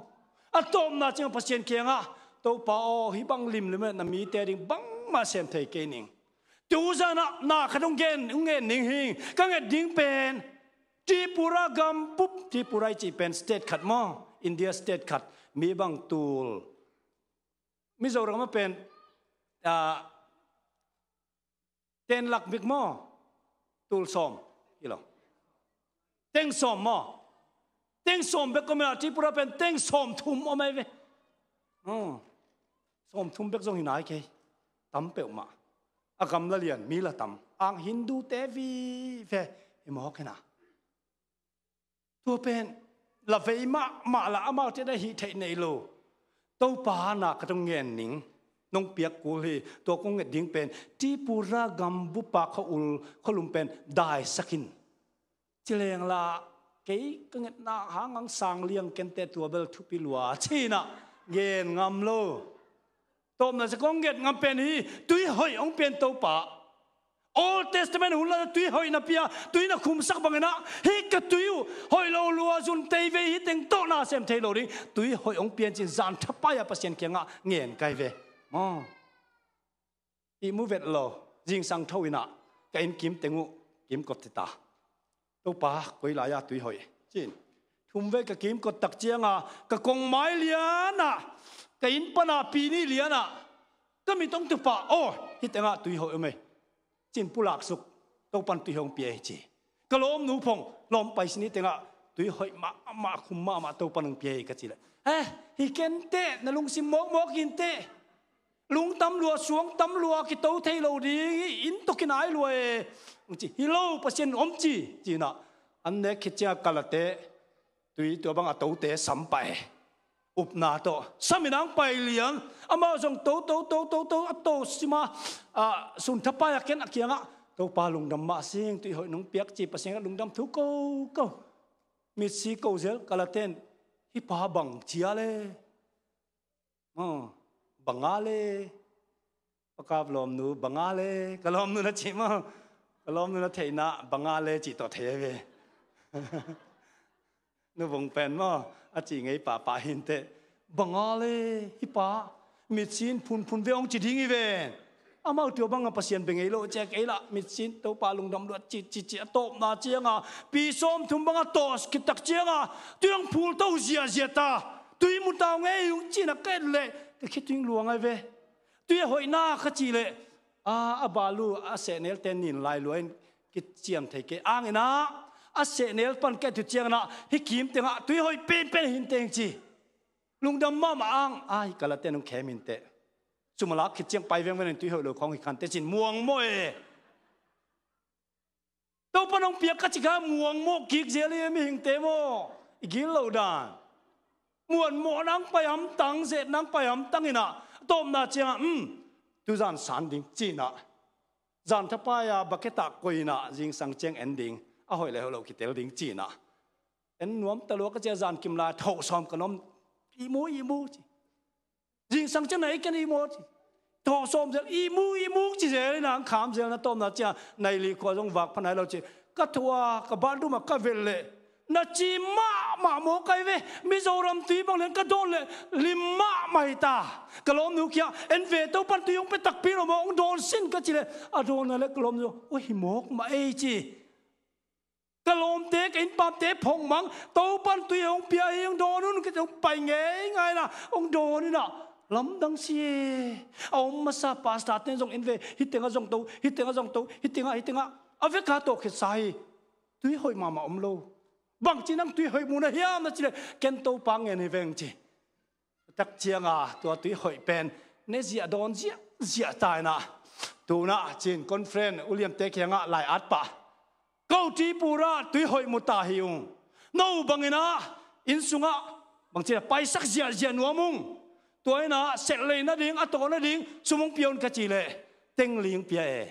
a tawpna ciang Pasian kiangah, Topa aw, hih bang limlim na mite ding bangmah sem thei kei ning. Tu zanah na khat hong gen, hong ngen ning hing, ka nget ding pen Tripura gam bup, Tripura i cih pen state khat maw, India state khat, mi bang tul, Mizoram ah pen, ah, ten lak bik maw, tul sawm hi lo. Teng sawm maw? Teng sawm bek om inah Tripura pen teng sawm thum om ai ve. Oh. Sawm thum bek zong hi nai kei. Tam peuhmah. A gam la lian, mi la tam. Ang Hindu te vive hi mawk hi na. Tua pen la vei mahmah la, amaute na hih theih nei lo. Topa na ka tong ngen ning, nong piak kul hi. Tua kong nget ding pen Tripura gam bupa khuaul, khualum pen daisak in. Ci leng la kei ka ngetna hang ang sang liang kente, tua bel thupi lua ci inah ngen ngam lo. Tawpna ciang kong nget ngam pen hi, tui hoih hong pian Topa. Old Testament hun la tui hoih na pia, tui na khumsak bang inah, hih ka tui uh hoih lo lua, zun tei vei, hih teng tawh na sem thei lo ding. Tui hoih hong pian ci-in zan thapai a Pasian kiangah ngen kai ve. Aw. Ihmu vet lo, zingsang tho inah ka inn kim teng uh kimkot hi ta. Topa, koi lai-a tui hoih ci-in thum vei ka kimkot tak ciangah ka kongmai lianah, ka inn pana pi nih lianah ka mit hong tu pah, aw, hih tengah tui hoih om ei ci-in pulak suk, Topan tui hoih hong pia ei ci. Ka lawmnu phong, lawm pai sin, hih tengah tui hoih mahmah, khum mahmah Topan hong pia ei ka cih leh, eh, hi kei inteh, na lungsim mawkmawk hi inteh. Lungdam lua, suangdam lua, kito thei lo ding hi, inn tawh kinai lua e, hong ci. Hi lo, Pasian in om ci, ci inah an nek khit ciangah kalate, tui tua bang a tote sam pah e. Upna tawh sam inah hong pai lian. Amau zong to, to, to, to, to, a to sima, ah, sun thapai a ken a kiangah, Topa lungdam mah sing, tui hoih nong piak ci, Pasian ah lungdam thu ko, ko. Mitsi ko zel, kalate in, hih pa bang cia le. Aw, banga le, Pa Kap lawmnu, banga le, ka lawmnu na cih maw? Ka lawmnu na theihna, banga le cih tawh thei ve. Nu Vung pen maw, a cih ngei pahpah hi inteh. Banga le, hih pa, mitsin phunphun ve hong ci ding hi ve. Amau tua bangah Pasian bia ngei lo, ciak ei lah, mitsin Topa lungdam luat ci, ci, ci, a tawpna ciangah pi sawmthum bangah tawh khit tak ciangah tui hong phul to ziahziah ta. Tui mu ta ung ei, hong ci-in a ka et leh ka khitui hong luang ai ve. Tui a hoihna ka cih leh, a, a balu a sehnelte nin lai lua in kiciam thei kei ang inah, a sehnel pan ka et uh ciang inah hih kim tengah tui hoih penpen hi inteh ci. Lungdam mahmah ang, a, hih kalate in hong khem hi inteh. Sum a lak khit ciang pai vengveng in tui hoih lo khawng hi kha inteh ci-in muangmawh e. Topan hong piak ka cih kha muangmawh kik zel hi, mihingte maw. I gil loh dan. Muanmawh nang pai hamtang, zeh nang pai hamtang inah, tawpna ciangah, um, tuzan san ding ci inah, zan thapai a bucket ah koih inah, zingsang ciang en ding, a hoih le hoih loh kitel ding ci inah. En nuam ta lua ka cih a, zan kim lai thawh sawm ka nuam, ihmu, ihmu ci. Zingsang ciang nai ken ihmu ci. Thawh sawm zel, ihmu, ihmu ci zel inah, ang kham zel na, tawpna ciang nai li khua zong vak pha nai lo ci. Ka thua, ka bathroom ah ka vel leh, Na ci mahmah maw kai ve. Mizoram tui bang lian ka dawn leh lim mahmah hi ta. Ka lawmnu kia en ve, Topan tui hong pia takpi lo maw, hong dawn sin ka ci leh a dawn a leh ka lawmnu, ua hi mawk mah ei ci. Ka lawmte, ka innpamte phongmang, Topan tui hong pia hi, hong dawn un ka ci, hong pai ngeingai na hong dawn in ah lamdang si e. A om masa pastor ten zong en ve, hih tengah zong to, hih tengah zong to, hih tengah, hih tengah a veka tawh khitsa hi. Tui hoih mahmah om lo. Bangci nang tui hoih mu na hiam na ci leh, ken Topa ngen hi veng ci. Tak cianga tua tui hoih pen ne ziah dawn ziahziah ta in ah, tu-in ah cin conference uliamte kiangah lai-at pah, ko Tripura tui hoih mu ta hi ung. No bangin ah inn sungah bangci na paisak ziahziah nuam ung. Tua in ah setlei nading, a tawh nading sum hong pia un ka ci leh tengli hong pia e.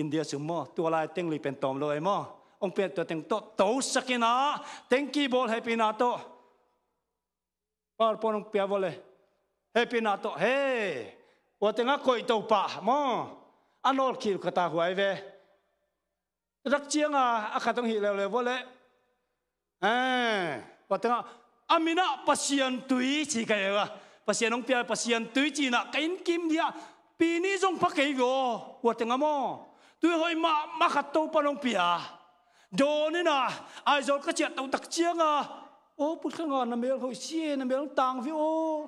India sum maw, tua lai tengli pen tawm lo e maw. Hong pia tua teng tawh tosak in ah tengki bawl hehpihna tawh. PowerPoint hong pia vua leh hehpihna tawh, he, ua tengah koih to pah maw. A nawlkhih khat a huai ve. Tak cianga a khat hong hih leuleu vua leh, eh, ua tengah a min ah Pasian tui ci kai ve ua. Pasian hong pia, Pasian tui ci in ah ka inn kim dia, pi nih zong pha kei ve aw, ua tengah maw. Tui hoih mahmah khat Topan hong pia. Dawn in ah Aizawl ka ciah to tak cianga, aw, Pu Thanga, na mel hoih si e, na mel hong tang ve aw.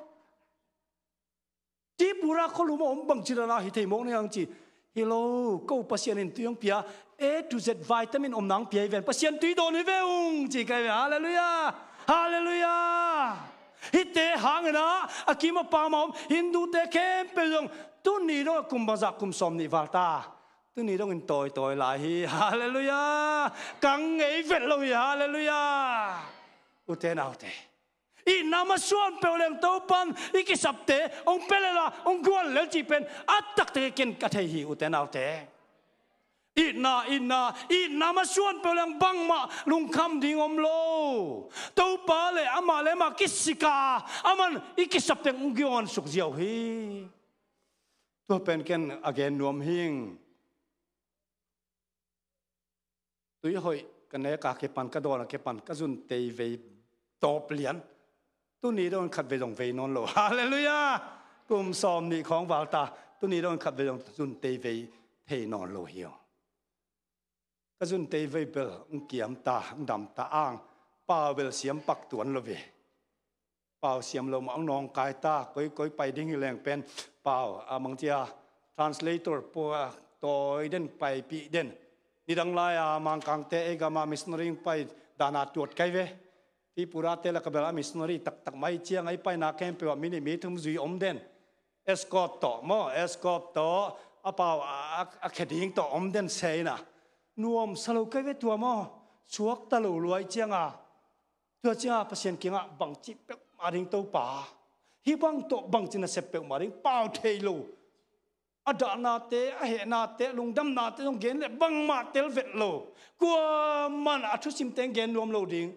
Tripura khualum ah om bangci dan a hi thei mawk na hiam ci. Hi lo, ko Pasian in tui hong pia, A to Z vitamin om nang pia hi ven, Pasian tui dawn hi ve ung ci kai ve. Halleluiah. Halleluiah. Hihte hangin ah a kim a pam a om Hindute khempeuh zong tuni dong a kum bangzah, kum sawm nih val ta. Tuni dongin tawitawi lai hi. Halleluiah. Kang ngei vet lo hi. Halleluiah. Ute naute, itna masuan peuh leng Topan i kisapte hong pia lel a, hong guan lel cih pen a taktak i ken ka thei hi, ute naute. Itna, itna, itna masuan peuh leng bangmah lungkham ding om lo. Topa le amah le amah kisik a, aman i kisapte hong guan suk ziau hi. Tua pen ken a gen nuam hing. Tui hoih ka nek a kipan, ka dawn a kipan, ka zun teivei tawp lian. Tuni dongin khatvei zong vei nawn lo. Halleluiah. Kum sawm nih khawng val ta. Tuni dongin khatvei zong zun teivei thei nawn lo hi. Ka zun teivei bel hong kiam ta, hong dam ta, ang pau bel siam pak tuan lo ve. Pau siam lo mah hong nawngkai ta, koi koi pai ding hi leng pen pau a mang cia, translator pua tawi den, paipih den. Nidang lai-a Mangkangte ei gama missionary hong pai dan a tuat kai ve. Tripurate lak a bel a missionary taktak mah hi ciang a i paina khempeuh ah mi nih mi thum zui om den. Escort tawh maw, escort tawh a pau a, a, a khia ding tawh om den se in a. Nuamsa lo kai ve tua maw. Suakta lo lua hi ciang a. Tua ciang a Pasian kiangah bangci peuhmah ding Topa, hih bang tawh bangci nasep peuhmah ding, pau thei lo. A dahnate, a hehnate, a lungdamnate zong gen leh bangmah tel vet lo. Kuaman a thusimte hong gen nuam lo ding.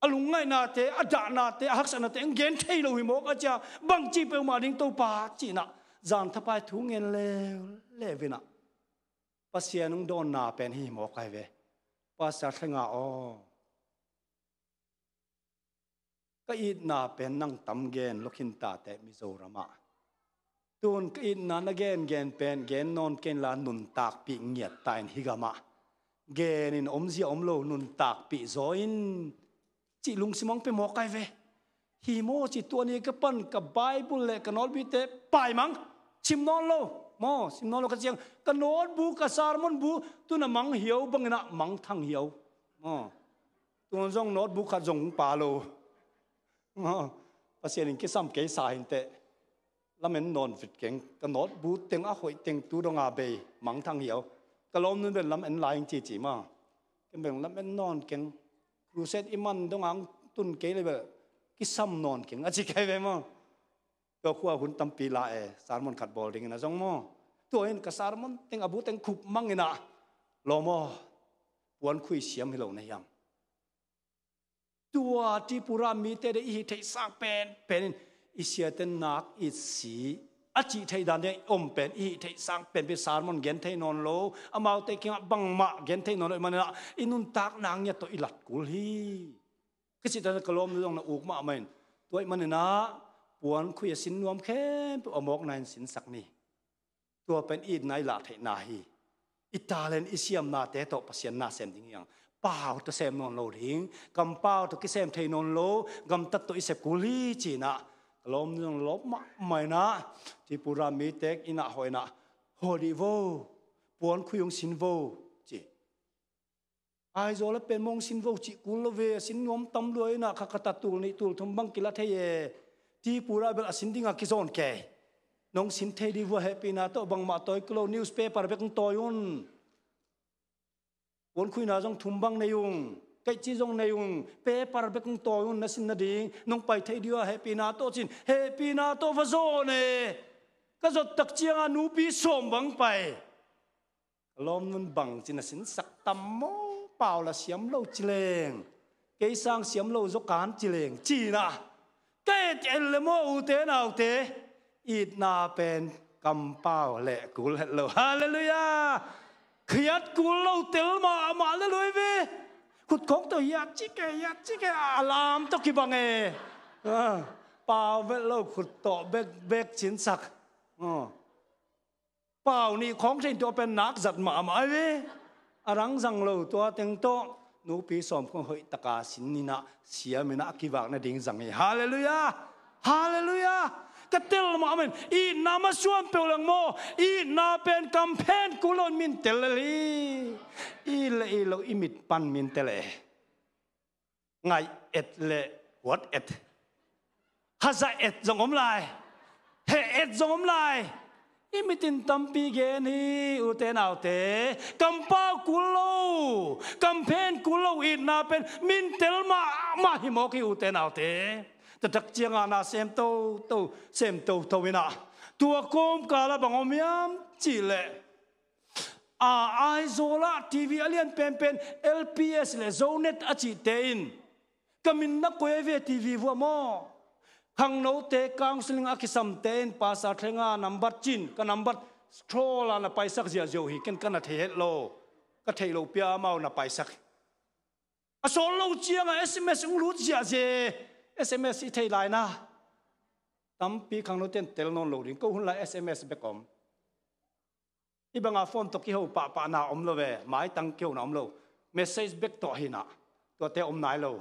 A lungngainate, a dahnate, a haksatnate hong gen thei lo hi mawk a cia, bangci peuhmah ding Topa ci-in ah zan thapai thu ngen leuleu in ah Pasian hong dawnna pen hih hi mawk ahi ve. Pastor Thlenga aw, ka itna pen nang tam gen lo khin ta teh Mizoram ah. Tun ka itna na gengen pen gen nawn kei inla nuntakpih ngiat ta in, hih gam ah gen in omzia om lo, nuntakpih zaw in cih lungsim hong pia mawk ahi ve. Hi maw ci, tua ni ka pan ka Bible le ka notebookte paimang, sim nawn lo maw, sim nawn lo ka ciang, ka notebook, ka sermon bu tun a mang hiau bangin ah mangthang hiau maw. Tun zong notebook khat zong hong pa lo. Aw, Pasian in kisam kei sa hi inteh. Lamen nawn vit keng. Ka notebook teng a hoih teng tu dong a bei mangthang hiau. Ka lawmnu'n bel lamen lai ing cici maw. Ken bel lamen nawn keng. Crusade i man dong a hong tun kei leh bel kisam nawn keng a ci kei ve maw. Tua khua hun tampi la e, sermon khat bawl dingin a zong maw. Tua in ka sermon teng a bu teng khup mang in ah, lawm aw, puan khui siam hi lo na hiam. Tua Tripura mite deih i hih theih sang penpen in i siate nak itsi a cih theih dan ding a i om pen, i hih theih sang pen, pen sermon gen thei nawn lo, amaute kiangah bangmah gen thei nawn lo ahih manin ah i nuntakna ngiat tawh i lat kul hi. Khasiat tawh ka lawmnu zong na uk mahmah in, tua ahih manin ah puan khui a sin nuam khempeuh a mawkna in sinsak ni. Tua pen itna i lah theihna hi. I talent, i siamnate tawh Pasian na sem ding hi hang. Pau tawh sem nawn lo ding, kampau tawh kisem thei nawn lo, gamtat tawh i sep kul hi ci-in ah ka lawmnu zong lawp mahmah in ah, Tripura mite in ah hawh in ah, "Hawh dih vo, puan khui hong sin vo," ci. Aizawl a pen mong sin vo cih kul lo ve, a sin nuam tam lua in ah, kha khat ah tul nih tul thum bang kila thei e. Tripura bel a sin ding a kizawn kei. Nong sin thei dih vo, hehpihna tawh, bangmah tawi kul lo, newspaper bek hong tawi un. Puan khuina zong thum bang nei ung, kaihci zong nei ung, paper bek hong tawi un, na sin nading, nong pai thei dih vo, hehpihna tawh ci-in, hehpihna tawh va zawn e. Ka zot tak ciangah nupi sawm bang pai. Ka lawmnun bang ci na sinsak tam maw, pau la siam lo ci leng, kei sang siam lo zaw kan ci leng, ci-in ah ka et et le maw, ute naute, itna pen kampau leh kul het lo. Halleluiah. Khiat kul lo tel mahmah le lui ve. Khut khawng tawh hiat cik e, hiat cik e, a lam tawh kibang e. Ah, pau vet lo, khut tawh bek bek cinsak. Ah. Pau nih khawng thei in tua pen nak zat mahmah hi ve. A rang zang lo, tua teng tawh nupi sawm khawng hoih taka sin in ah, siam in ah a kivak nading zang hi. Halleluiah. Halleluiah. Ka tel mahmah in, itna masuan peuh leng maw, itna pen kamphen kul lo in min tel lel hi. It le it lo i mit pan min tel e. Ngaih et le huat et. Haza et zong om lai. Heh et zong om lai. I mitin tampi gen hi, ute naute. Kampau kul lo, kamphen kul lo itna pen min tel mahmah hi mawk hi, ute naute. Taktak ciangah na sem toto, sem toto in ah, tua kawmkal ah bang om hiam cih leh, a, Aizawl ah TV a lian penpen, LPS le Zonet a cihte in, ka min na koih ahi ve TV vuah maw. Khangnote counseling a kisamte in Pastor Thlenga nambat cin, ka nambat scroll a na paisak ziahziah uh hi, ken ka na thei het lo. Ka theih loh pia amau na paisak. A sawt lo ciangah SMS hong lut ziahziah. SMS i thei lai na. Tampi khangnote in tel nawn lo ding, ko hun lai SMS bek om. Hih banga phone tawh kiho pahpahna om lo ve, maitang kihona om lo. Message bek tawh hi in ah, tuate om nai lo.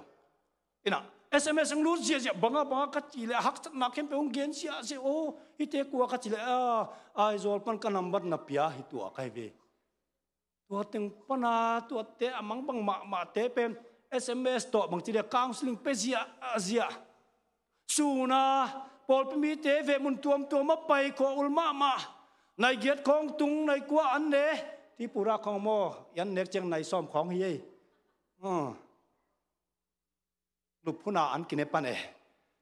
In ah, SMS hong lut ziahziah, banga banga ka cih leh a haksatna khempeuh hong gen ziahziah. Aw, hihte kua ka cih leh, a, Aizawl pan ka nambat na pia hi, tua ka hi ve. Tua teng pana tuate a mangbang mahmahte pen SMS tawh bangci dia counseling pia ziahziah. Suna pawlpi mite ve mun tuamtuam a pai khua ul mahmah. Nai giat khawng tung, nai kua an ne. Tripura khawng maw, i an nek ciang nai sawm khawng hi ei. Ah. Lup huna an kine pan e.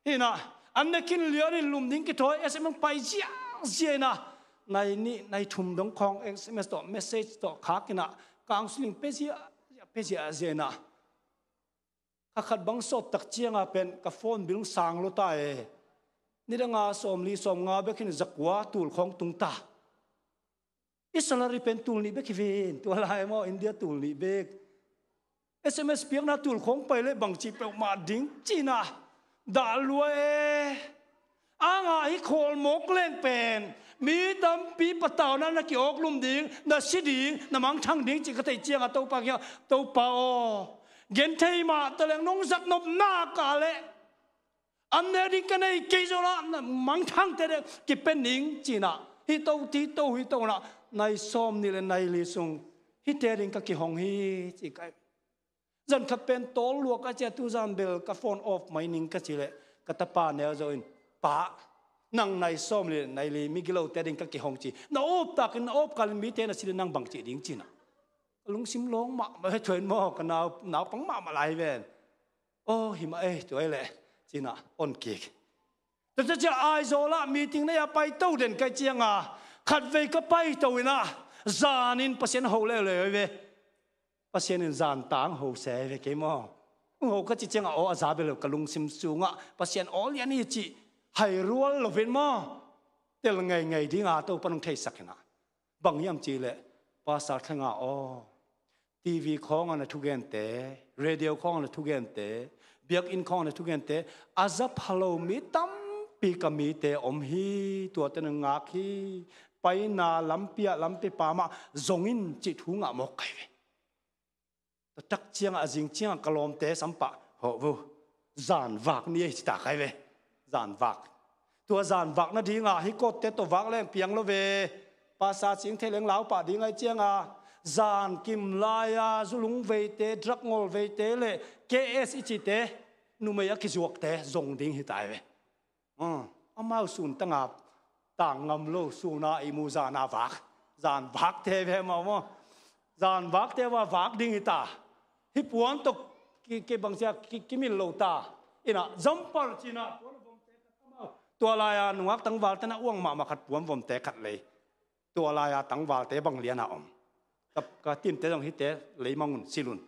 Hi in ah, an ne khin lianin lum ding kithawi, SMS pai ziahziah in ah, nai nih nai thum dong khawng SMS tawh, message tawh khak in ah, counseling pia ziahziah, pia ziahziah in ah. Kha khat bang sawt tak ciangah pen ka phone bill sang lua ta e. Nidanga sawmli sawmnga bek hi in zakua tul khawng tung ta. I salary pen tul nih bek hi ven, tua lai maw, India tul nih bek. SMS piakna tul khawng pai leh bangci peuhmah ding ci in ah, dah lua e. Anga hi khawl mawk leng pen, mi tampi patauna na ki-awk lum ding, na si ding, na mangthang ding cih ka theih ciangah Topa kiangah, Topa aw, gen thei mah ta leng nong zat nop nak a leh an nek ding ka nei kei zo la, na mangthangte dek kipen ning ci in ah, hih to, hih to, hih to in ah, nai sawm nih le nai li sung hihte ding ka kihong hi ci ka hi. Zan khat pen tawl lua ka ci a, tuzan bel ka phone off mai ning ka cih leh, ka tapa neu zo in, Pa, nang nai sawm nih le nai li migilote ding ka kihong ci. Na awp takin, na awp kalin mite na si leh nang bang cih ding ci in ah. Ka lungsim lawng mahmah hi, tua in maw, ka nau, naupang mahmah lai hi ven. Aw, hi mah ei, tua ei leh ci in ah on kik. Tua ciang Aizawl ah meeting nei a paito den ka hih ciangah, khatvei ka paito in ah, zanin Pasian ho leuleu ve. Pasian in zan tang ho se ve kei maw. Ho ka cih ciangah aw a za bel lo, ka lungsim sungah Pasian aw lian hi cih hai rual lo ven maw. tel ngeingei dinga Topan hong theisak hi na. Bang hiam cihleh, Pastor Thlenga aw, TV khawngah na thugente, radio khawngah na thugente, biakinn khawngah na thugente, a za pha lo mi tampi ka mite om hi, tuate na ngak hi, paina lampi ah lampi pamah zong in cih thu ngah mawk kai ve. Tua tak ciangah a zing ciangah ka lawmte sampah hawh vo, zanvak ni ei ci ta kai ve. Zanvak. Tua zanvak nadinga hih kawtte tawh vak leng piang lo ve. Pasa cing thei leng laupah ding ai cianga zan kim lai-a zulung veite, drak ngol veite le K S i cite numei a kizuakte zong ding hi ta ai ve. Ah, amau sun tanga tang ngam lo, suna ihmu zana vak. Zan vakte ve amau maw. Zan vakte va vak ding hi ta. Hih puan tawh ki, ki bangsia ki, kimil lo ta. Ina zampar cina puan a vomte khat amau. Tua lai-a nungak tangvalte na uang mahmah khat puan vomte khat lei. Tua lai-a tangvalte bang liana om. Ka, ka timte zong hihte lei mangun silun.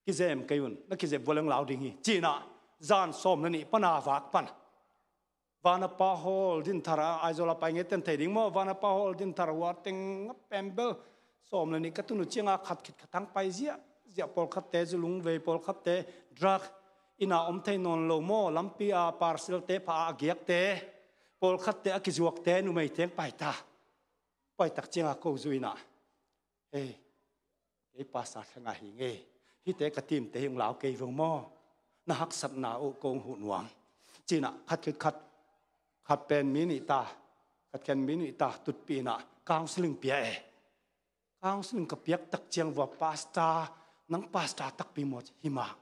Kizem kei un, na kizem vua leng lau ding hi. Cina zan sawm le nih pana vak pan. Vanapa Hall din thara, Aizawl a pai ngei ten thei ding maw, Vanapa Hall din thara hua teng a pembel sawm le nih ka tunu cianga khat khit khat hang pai ziah ziah, pawlkhatte zulung vei, pawlkhatte drug, ina om thei nawn lo maw, lampi a parcel te pha a giakte, pawlkhatte a kizuakte numei teng pai ta. Pai tak cianga ko zui ina. Hei, kei Pastor Thlenga hi ngei. Hihte ka timte hi ung lau kei veng maw. Na haksatna uh kong huh nuam. Cina khat khit khat, khat pen mi nih ta, khat khen mi nih ta, tutpi ina counseling pia e. Counseling ka piak tak ciang vua pastor, nang pastor takpi maw ci hi mah.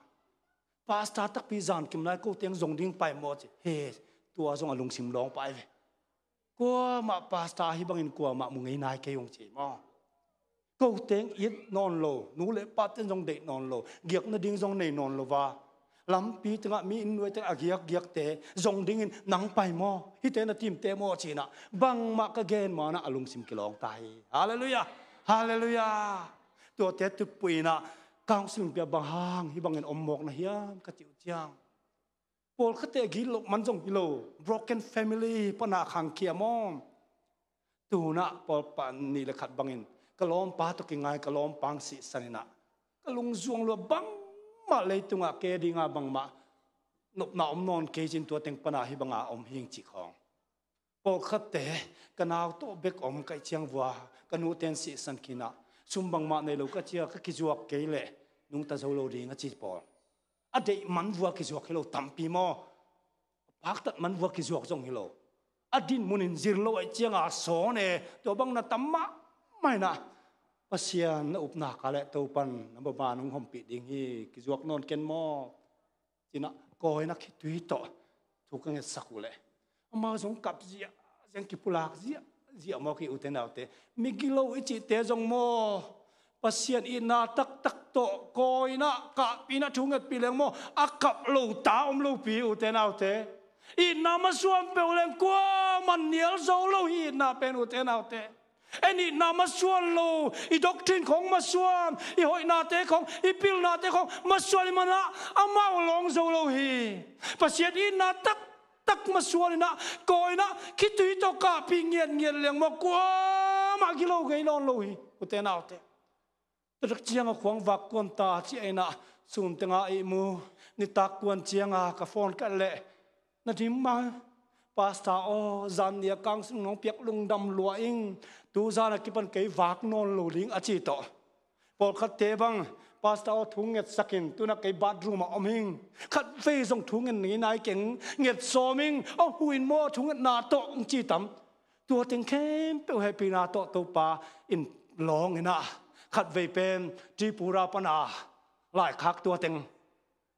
Pastor takpi zan kim lai ko teng zong ding pai maw ci. He, tua zong a lungsim lawng pai ve. Kuamah pastor ahi bangin kuamah mu ngei nai kei ung ci maw. Ko teng it nawn lo, nu le pa ten zong deih nawn lo, giak nading zong nei nawn lo va. Lampi tengah mi inn nuai tengah a giak giakte zong dingin nang pai maw, hihte na timte maw cinah bangmah ka gen manah a lungsim kilawng ta hi. Halleluiah. Halleluiah. Tuate tutpui inah counseling pia bang hang hih bangin om mawk na hiam ka cih uh ciang, pawlkhatte gitloh man zong hi lo, broken family pana khangkhia maw. Tunah pawlpa nih le khat bangin ka lawmpa tawh kingai, ka lawmpa hong sihsan inah ka lungzuang lua, bangmah leitungah ke dinga bangmah nopna om nawn kei cin tua teng pana hih banga om hing cih khawng. Pawlkhatte ka nau tawh bek om kaih ciang vua ka nute in sihsan khinah sum bangmah nei lo ka cia, ka kizuak kei leh nungta zo lo ding a ci pawl. A deih man vua kizuak hi lo tampi maw. A paktat man vua kizuak zong hi lo. A dinmun in zir lo aih cianga sawn e, tua bang na tam mahmah inah Pasian na upna ka leh Topan na baba nung hompih ding hi, kizuak nawn ken maw. Cinah kawina khitui tawh thu ka ngetsak uh leh amau zong kap ziah ziang, kipulak ziah ziah maw, kei ute naute. Migilo i cihte zong maw, Pasian itna taktak tawh kawina kahpina thu ngetpih leng maw, a kap lo ta om lopi ute naute. Itna masuan peuh leng kuaman nial zo lo hi itna pen ute naute. En itna masuan lo, i doctrine khong masuan, i hoihnate khong, i pilnate khong masuan i manah amau lawng zo lo hi. Pasian itna taktak masuan inah kawina khitui tawh kahpih ngiatngiat leng maw kuamah gilo ngei nawn lo hi ute naute. Tatak cianga khuang vak kuan ta ci a inah sun tenga ihmu, nitak kuan cianga ka phone ka leh na dim mal. Pastor aw, zan nia counseling nong piak lungdam lua ing, tu zana kipan kei vak nawn lo ding a ci tawh. Pawlkhatte bang, Pastor aw, thu ngetsak in, tuna kei bathroom ah om hing, khat vei zong thu nget ngei nai keng, nget sawm ing, aw, hu in maw thu ngetna tawh hong ci tam. Tua teng khempeuh hehpihna tawh Topa in lawng inah khatvei pen Tripura pana laikhak tua teng.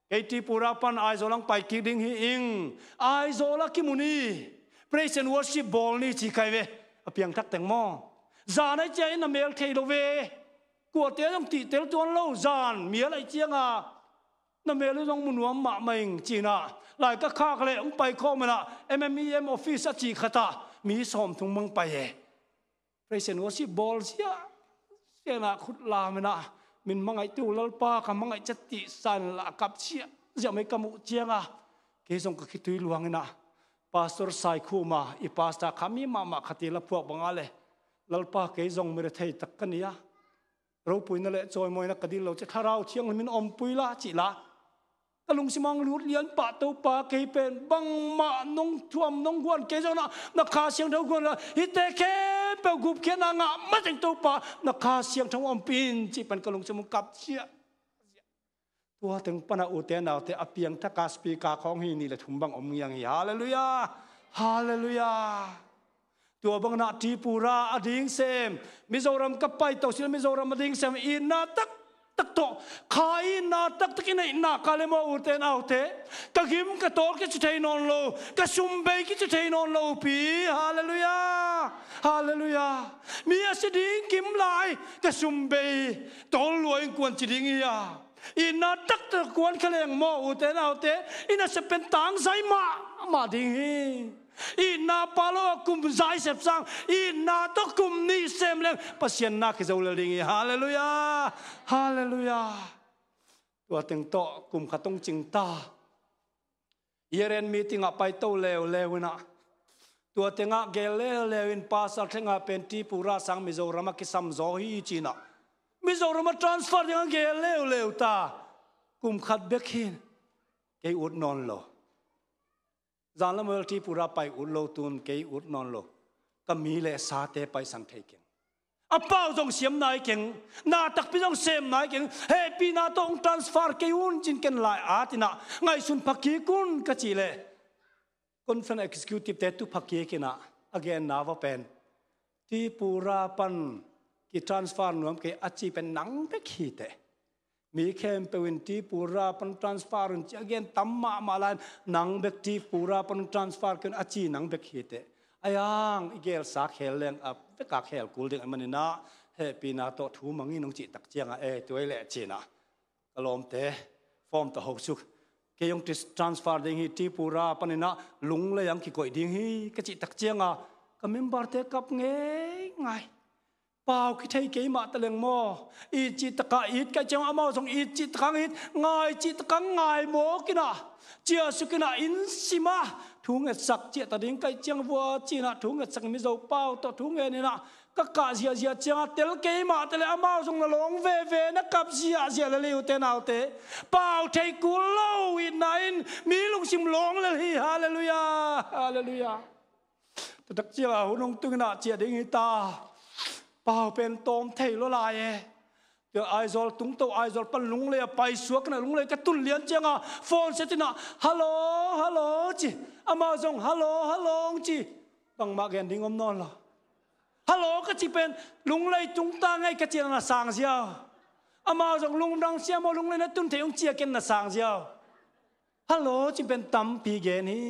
Kei Tripura pan Aizawl ang pai kik ding hi ing. Aizawl a kimu ni, praise and worship bawl ni ci kai ve. A piangthak teng maw. Zan ai cia in na mel thei lo ve. Kuate zong tihtel tuan lo, zan mial ai cianga na mel uh zong mu nuam mahmah ing cinah lai ka khak leh hong pai khawm inah M M E M office a cih khatah mi sawm thum mang pai e. Praise and worship bawl ziah ziah inah khut lam inah min mangaih tu Lalpa ka mangaih cia tihsan lah a kap ziah ziah mai ka muh cianga kei zong ka khitui luang inah Pastor Saikhuma i pastor kha mi mahmah khat i la phuak bangah le, Lalpa, kei zong mi rethei tak ka ni a, ropuina le cawimawina ka dil lo ci, Thlarau Thianghlimin ompui la cih la ka lungsim ah lut lian pah. Topa, kei pen bangmah nong thuam nong guan kei zong na, na Kha Siangtho guan la hihte khempeuh gupkhiatna ngah mateng Topa, na Kha Siangtho ompih in cih pen ka lungsim hong kap ciah. Tua teng pana ute naute a piangthak a speaker khawng hi nih le thum bang om ngiang hi. Halleluiah. Halleluiah. Tua bangin ah Tripura a ding sem, Mizoram ka pai to sila Mizoram a ding sem, itna taktak tawh, kha itna taktak i neihna ka le maw ute naute, ka gim ka tawl kici thei nawn lo, ka sumbei kici thei nawn lo pi. Halleluiah. Halleluiah. Mi a si ding kim lai ka sumbei tawl lua in kuan ci ding hi a, itna taktak kuan kha leng maw ute naute, i nasep pen tangzai mahmah ding hi. Itna pha lo a kum zai sep sang, itna tawh kum nih sem leng Pasian na kizo lel ding hi. Halleluiah. Halleluiah. Tua teng tawh kum khat hong cing ta. Year end meeting ah pai to leuleu in ah, tua tengah gel leuleu in pastor thleng ah pen Tripura sang Mizoram ah kisam zaw hi ci-in ah, Mizoram ah transfer ding ah gel leuleu ta. Kum khat bek hi, kei ut nawn lo. Zanlam Tripura pai ut lo, tun kei ut nawn lo. Ka mi le sate paisan thei keng. A pau zong siam nai keng, na takpi zong sem nai keng, hehpihna tawh hong transfer kei un cin ken lai at in ah ngaihsun pha kik un ka cih leh, conference executive te tu pha kik in ah a genna va pen, Tripura pan kitransfer nuam kei a ci pen nang bek hi teh. Mi khempeuh in Tripura pan transfer un ci a gen tam mahmah lai-in, nang bek Tripura pan transfer kei un a ci nang bek hi teh. Ai ang i gelsa khel leng a vek a khel kul ding ahih manin ah, hehpihna tawh thu mang in hong cih tak ciangah, e, tua hi leh ci-in ah ka lawmte form tawh hosuk, kei hong transfer ding hi, Tripura panin ah Lunglei ah hong kikoih ding hi ka cih tak ciangah ka member te kap ngeingai. Pau kithei kei mah ta leng maw, it cih takah it ka hih ciang amau zong it cih takah it, ngai cih takah ngai mawk in ah, ciahsuk in ah, inn sim ah thu ngetsak ciah ta ding ka hih ciang vua ci-in ah thu ngetsak Mizo pau tawh thu ngen in ah ka kah ziahziah ciangah tel kei mah ta leh amau zong na lawng veve, na kap ziahziah lel hi ute naute. Pau thei kul lo itna in mi lungsim lawng lel hi. Halleluiah. Halleluiah. Taktak ciangah hun hong tung in ah ciah ding hi ta. Pau pen tawm thei lua lai e. Tua Aizawl tung to, Aizawl pan Lunglei ah paisuak in ah, Lunglei ka tun lian ciangah phone set in ah, "Hallo, hallo," ci. Amau zong, "Hallo, hallo," hong ci. Bangmah gen ding om nawn lo. "Hallo," ka cih pen, "Lunglei tung ta ngei," ka cih in ah na sang ziau. Amau zong, "Lungdang siam aw, Lunglei na tun thei," hong ci a, ken na sang ziau. "Hallo," cih pen tampi gen hi.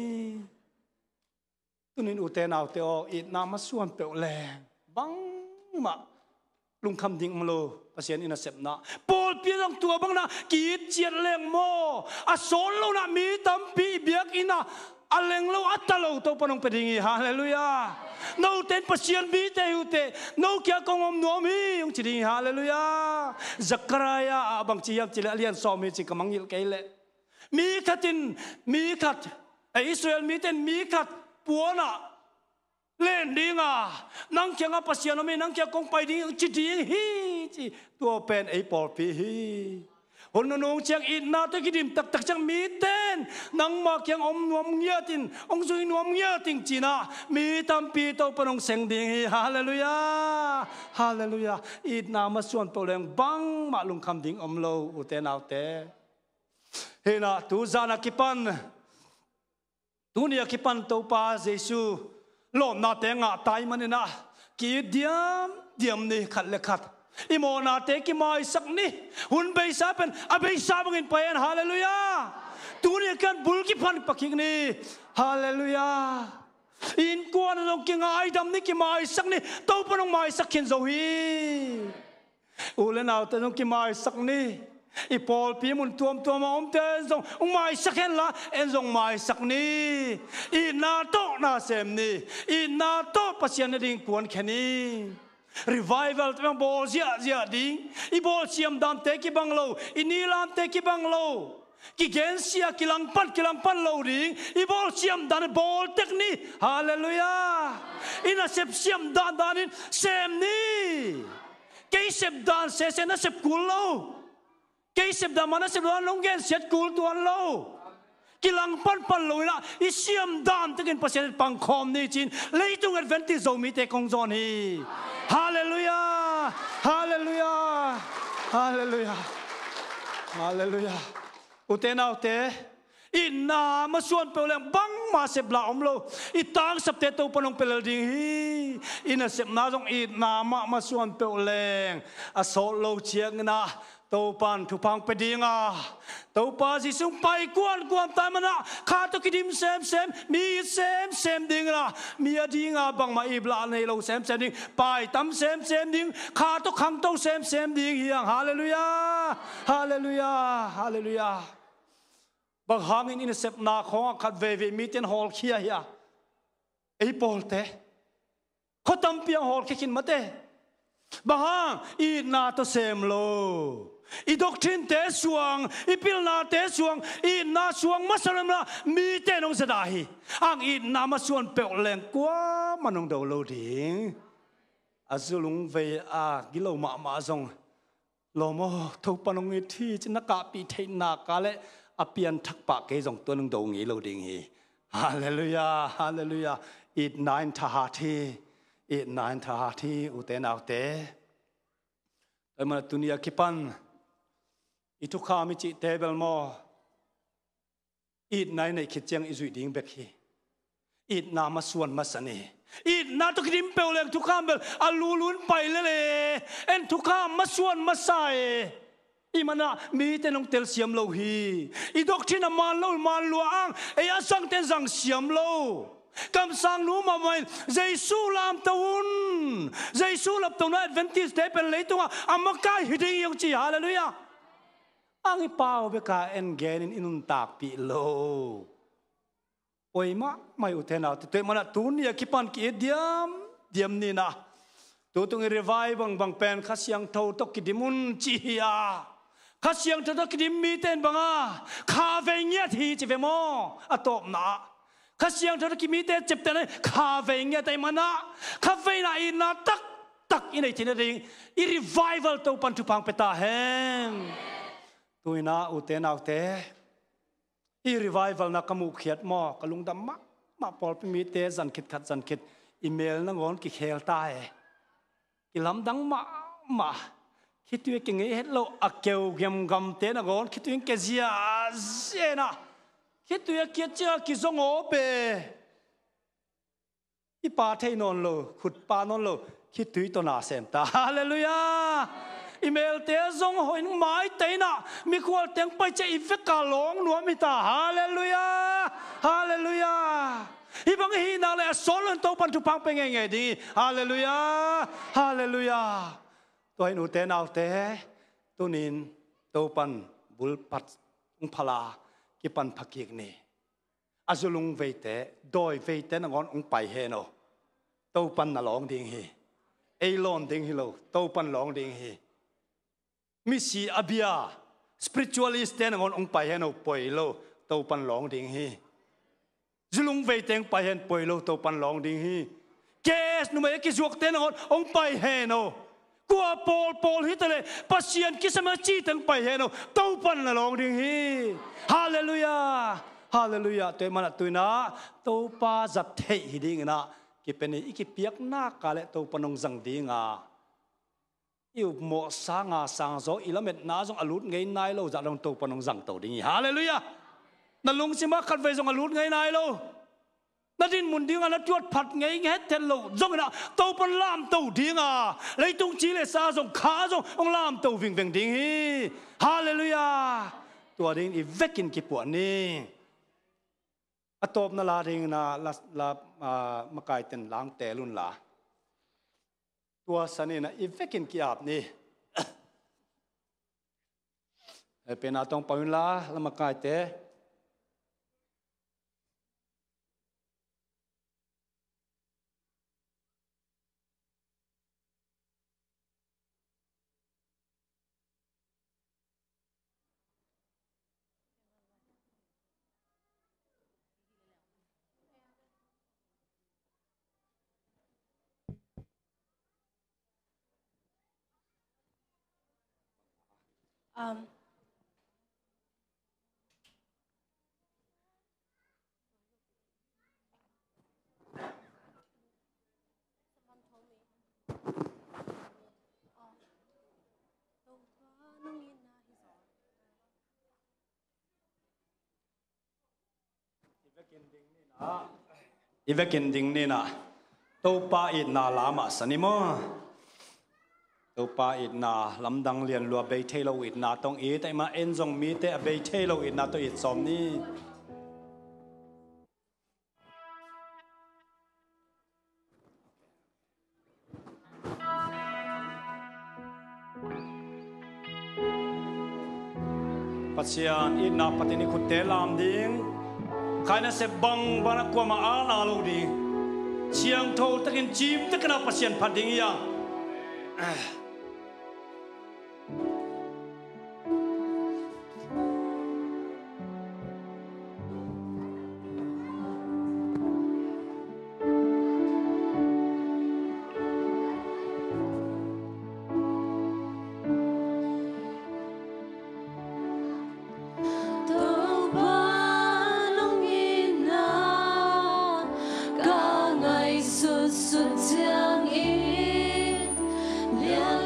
Tunin ute naute aw, itna masuan peuh leng bangmah lungkham ding om lo. Pasian i nasepna, pawlpi ah zong tua bangin ah ki-it ciat leng maw, a sawt lo in ah mi tampi i biakinn ah a leng lo, a ta lo Topa'n hong pia ding hi. Halleluiah. Note in Pasian mite hi uh teh, no kiang kong om nuam hi hong ci ding hi. Halleluiah. Zechariah ah bang ci hiam cih leh, a lian sawm hi ci, ka mangngilh kei leh, mi khat in mi khat, eh, Israel mite in mi khat puan ah len ding a, "Nang kiangah Pasian om hi, nang kiang kong pai ding hi," hong ci ding hi ci. Tua pen ei pawlpi hi. Hun nunung ciang itna tawh kidim taktak ciang mite in nangmah kiang om nuam ngiat in, hong zui nuam ngiat in ci-in ah mi tampi Topa'n hong seng ding hi. Halleluiah. Halleluiah. Itna masuan peuh leng bangmah lungkham ding om lo ute naute. Hi in ah tu zan a kipan, tuni a kipan Topa Jesu lawmnate ngah ta ahih manin ah ki-it diamdiam ni, khat le khat i mawhnate kimaisak ni. Hun beisa pen a beisa bangin pai hen. Halleluiah. Tuni a kipan bul kiphan pah kik ni. Halleluiah. Innkuan ah zong kingaidam ni, kimaisak ni. Topa'n hong maisak khin zo hi. U le naute zong kimaisak ni. I pawlpi mun tuamtuam a omte zong hong maisak hen la, en zong maisak ni. Itna tawh na sem ni. Itna tawh Pasian na ding kuankhia ni. Revival te bang bawl ziahziah ding. I bawlsiam dante kibang lo, i nilamte kibang lo. Kigensia, kilangpan, kilangpan lo ding. I bawl siam dan bawl tek ni. Halleluiah. I nasep siam dan danin sem ni. Kei sep dan sese nasep kul lo. Kei sep dan mah nasep dan nong gensiat kul tuan lo. Kilangpan pan lo inah i siam dan tekin Pasian in pangkhawm ni ci-in leitung Adventist Zomite kong zawn hi. Halleluiah. Halleluiah. Halleluiah. Halleluiah. Ute naute, itna masuan peuh leng bangmah sepla om lo. I tangsapte Topan hong pia lel ding hi. I nasepna zong itna mah masuan peuh leng a sawt lo ciangin ah Topan thupha hong pia ding a, Topa Jesu hong pai kuankuan ta manah kha tawh kidim semsem, mi it semsem ding inah, mi a dinga bangmah iplah nei lo semsem ding, pai tam semsem ding, kha tawh khangto semsem ding hi hang. Halleluiah. Halleluiah. Halleluiah. Bang hangin i nasepna khawngah khat veivei mite in hawlkhia hi a, ei pawlte khua tampi ang hawlkhia khin mate. Bang hang? Itna tawh sem lo. I doctrine-te suang, i pilnate suang, itna suang masa lo inah mite in hong zadah hi. Ang itna masuan peuh leng kuamah in hong do lo ding. A zulung vei a gilo mahmah zong lawm aw, Topan hong it hi ci-in na kahpih theih nak a leh a pianthak pah kei zong tua in hong do ngei lo ding hi. Halleluiah. Halleluiah. Itna in thahat hi. Itna in thahat hi, ute naute. Tua ahih manah tuni a kipan i thukham i cihte bel maw, itna i neih khit ciang i zuih ding bek hi. Itna masuan masa ni. Itna tawh kidim peuh leng thukham bel a lulun pai lel e. En thukham masuan masa e. I manah mite in hong telsiam lo hi. I doctrine a man lo, man lua ang, ei a zangte in zang siam lo. Kamsangnu mahmah in Jesu lamto un. Jesu lamto na Adventist-te pen leitungah a makai hi ding hi hong ci. Halleluiah. Ang i pau beka en genin i nuntakpih lo. Poi mahmah hi, ute naute. Tua ahih manah tuni a kipan ki-it diamdiam ni inah, tutung i revival bangbang pen Kha Siangtho tawh kidim un ci hi a, Kha Siangtho tawh kidim mite in bang a, kha vei ngiat hi ci ve maw? A tawpna ah Kha Siangtho tawh kimite ceptehna in kha vei ngiat ahih manah kha veina itna taktak i nei theihna ding i revival Topan thupha hong pia ta hen. Tu inah, ute naute, i revival na ka muhkhiat maw, ka lungdam mahmah. Pawlpi mite zan khit khat zan khit i mel nangawn kikhel ta e. Kilamdang mahmah. Khitui a kingei het lo a keu gemgamte nangawn khitui in kia ziahziah inah, khitui a kiat ciang a kizong awp e. I pa thei nawn lo, khut pa nawn lo, khitui tawh na sem ta. Halleluiah. I melte zong hoih in maite inah, mikhualte hong pai ciang i veka lawng nuam hi ta. Halleluiah. Halleluiah. Hih bang i hih nak leh a sawt lo in Topan thupha hong pia ngeingei ding hi. Halleluiah. Halleluiah. Tua hi in, ute naute, tuni in Topan bulphat hong phala kipan phakik ni. A zulung veite, dawi veite nangawn hong pai hen aw. Topan na lawng ding hi. Ei lawn ding hi lo, Topan lawng ding hi. Misi a bia, spiritualist-te nangawn hong pai hen aw, poi lo, Topan lawng ding hi. Zulung veite hong pai hen, poi lo, Topan lawng ding hi. Case numei a kizuakte nangawn hong pai hen aw. Kua pawlpawl hi ta leh Pasian kisam a cihte hong pai hen aw, Topan na lawng ding hi. Halleluiah. Halleluiah. Tua ahih manah tu inah Topa zat theih hi ding inah kipia ni. I kipiak nak a leh Topan hong zang ding a, i upmawh sanga sangzaw, i lametna zong a lut ngei nai lo zah dong Topan hong zangto ding hi. Halleluiah. Na lungsim ah khatvei zong a lut ngei nai lo. Na dinmun dingah na tuat phat ngei ngethet loh zong inah Topan lamto ding a, leitung ci le sa zong, kha zong hong lamto vingveng ding hi. Halleluiah. Tua dingin i vekin kipuah ni. A tawpna la ding inah la, la, ah, makaite'n la hong teel un la. Tua san inah i vekin ki-ap ni. Hehpihna tawh hong pai un la, la makaite. Um, I vekin ding ni na, Topa itna la mah sa ni maw? Topa itna lamdang lian lua, bei thei lo itna tawh it ahih manin zong mite a bei thei lo itna tawh it sawm ni. Pasian itna patin i khutte lam ding. Khaina sep bangbang a kuamah a na lo ding. Siangtho takin cim takin a Pasian phat ding hi a. Topa lungina ka ngaihsutsut ciangin lian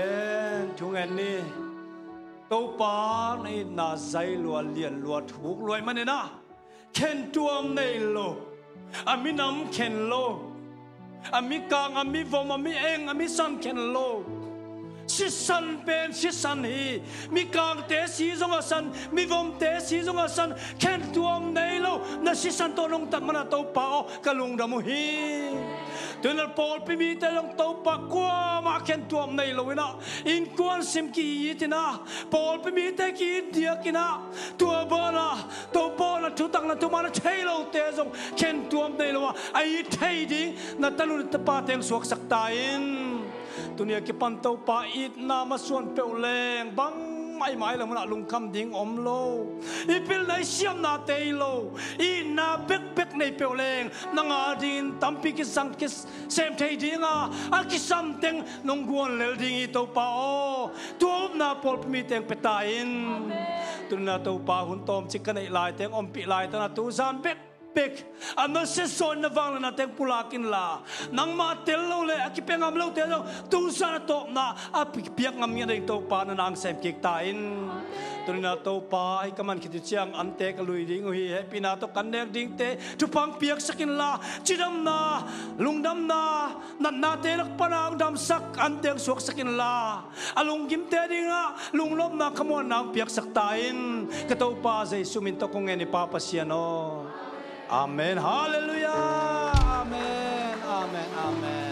Amen. Thungen ni. Topa na itna zai lua, lian lua, thuk lua ahih manin ah khentuam nei lo, a minam khen lo, a mikang, a mivom, a mi-eng, a misan khen lo. Sisan pen sisan hi. Mikangte si zong a san, mivomte si zong a san, khentuam nei lo. Na sisan tawh nong tat mana Topa aw, ka lungdam uh hi. Tuina pawlpi mite zong Topa kuamah khentuam nei lo inah, innkuan sim ki-it inah, pawlpi mite ki-it diak inah, tua banah Topa na thutak na thuman a thei lote zong khentuam nei lo a, a it thei ding na tanu na tapa teng suaksak ta in. Tuni a kipan Topa itna masuan peuh leng bangmah i mai lam hunah lungkham ding om lo. I pilna i siamnate hi lo, itna bekbek nei peuh leng nang a dingin tampi kisang kis sem thei dinga, a kisam teng nong guan lel ding hi Topa aw. Tua upna pawlpi mi teng pia ta in. Amen. Tuni a Topa hun tawmcik ka neih lai teng ompih lai tana tuzan bekbek a message sawn na vang le na teng pulak inla, nangmah tel lo le a kipia ngam lote zong tuzan a tawpna a pi-, piak ngam ngiat ding Topa na nang sem kik ta in. Amen. Tuni a Topa hih ka man khit uh ciang ante ka lui ding uh hi. Hehpihna tawh kan nek dingte thupha piaksak inla, cidamna, lungdamna, natnate lak pana hong damsak ante hong suaksak inla, a lunggimte dingah lungnopna khamuanna hong piaksak ta in. Ka Topa Jesu min tawh kong ngen hi Pa Pasian aw. Amen. Halleluiah. Amen. Amen. Amen.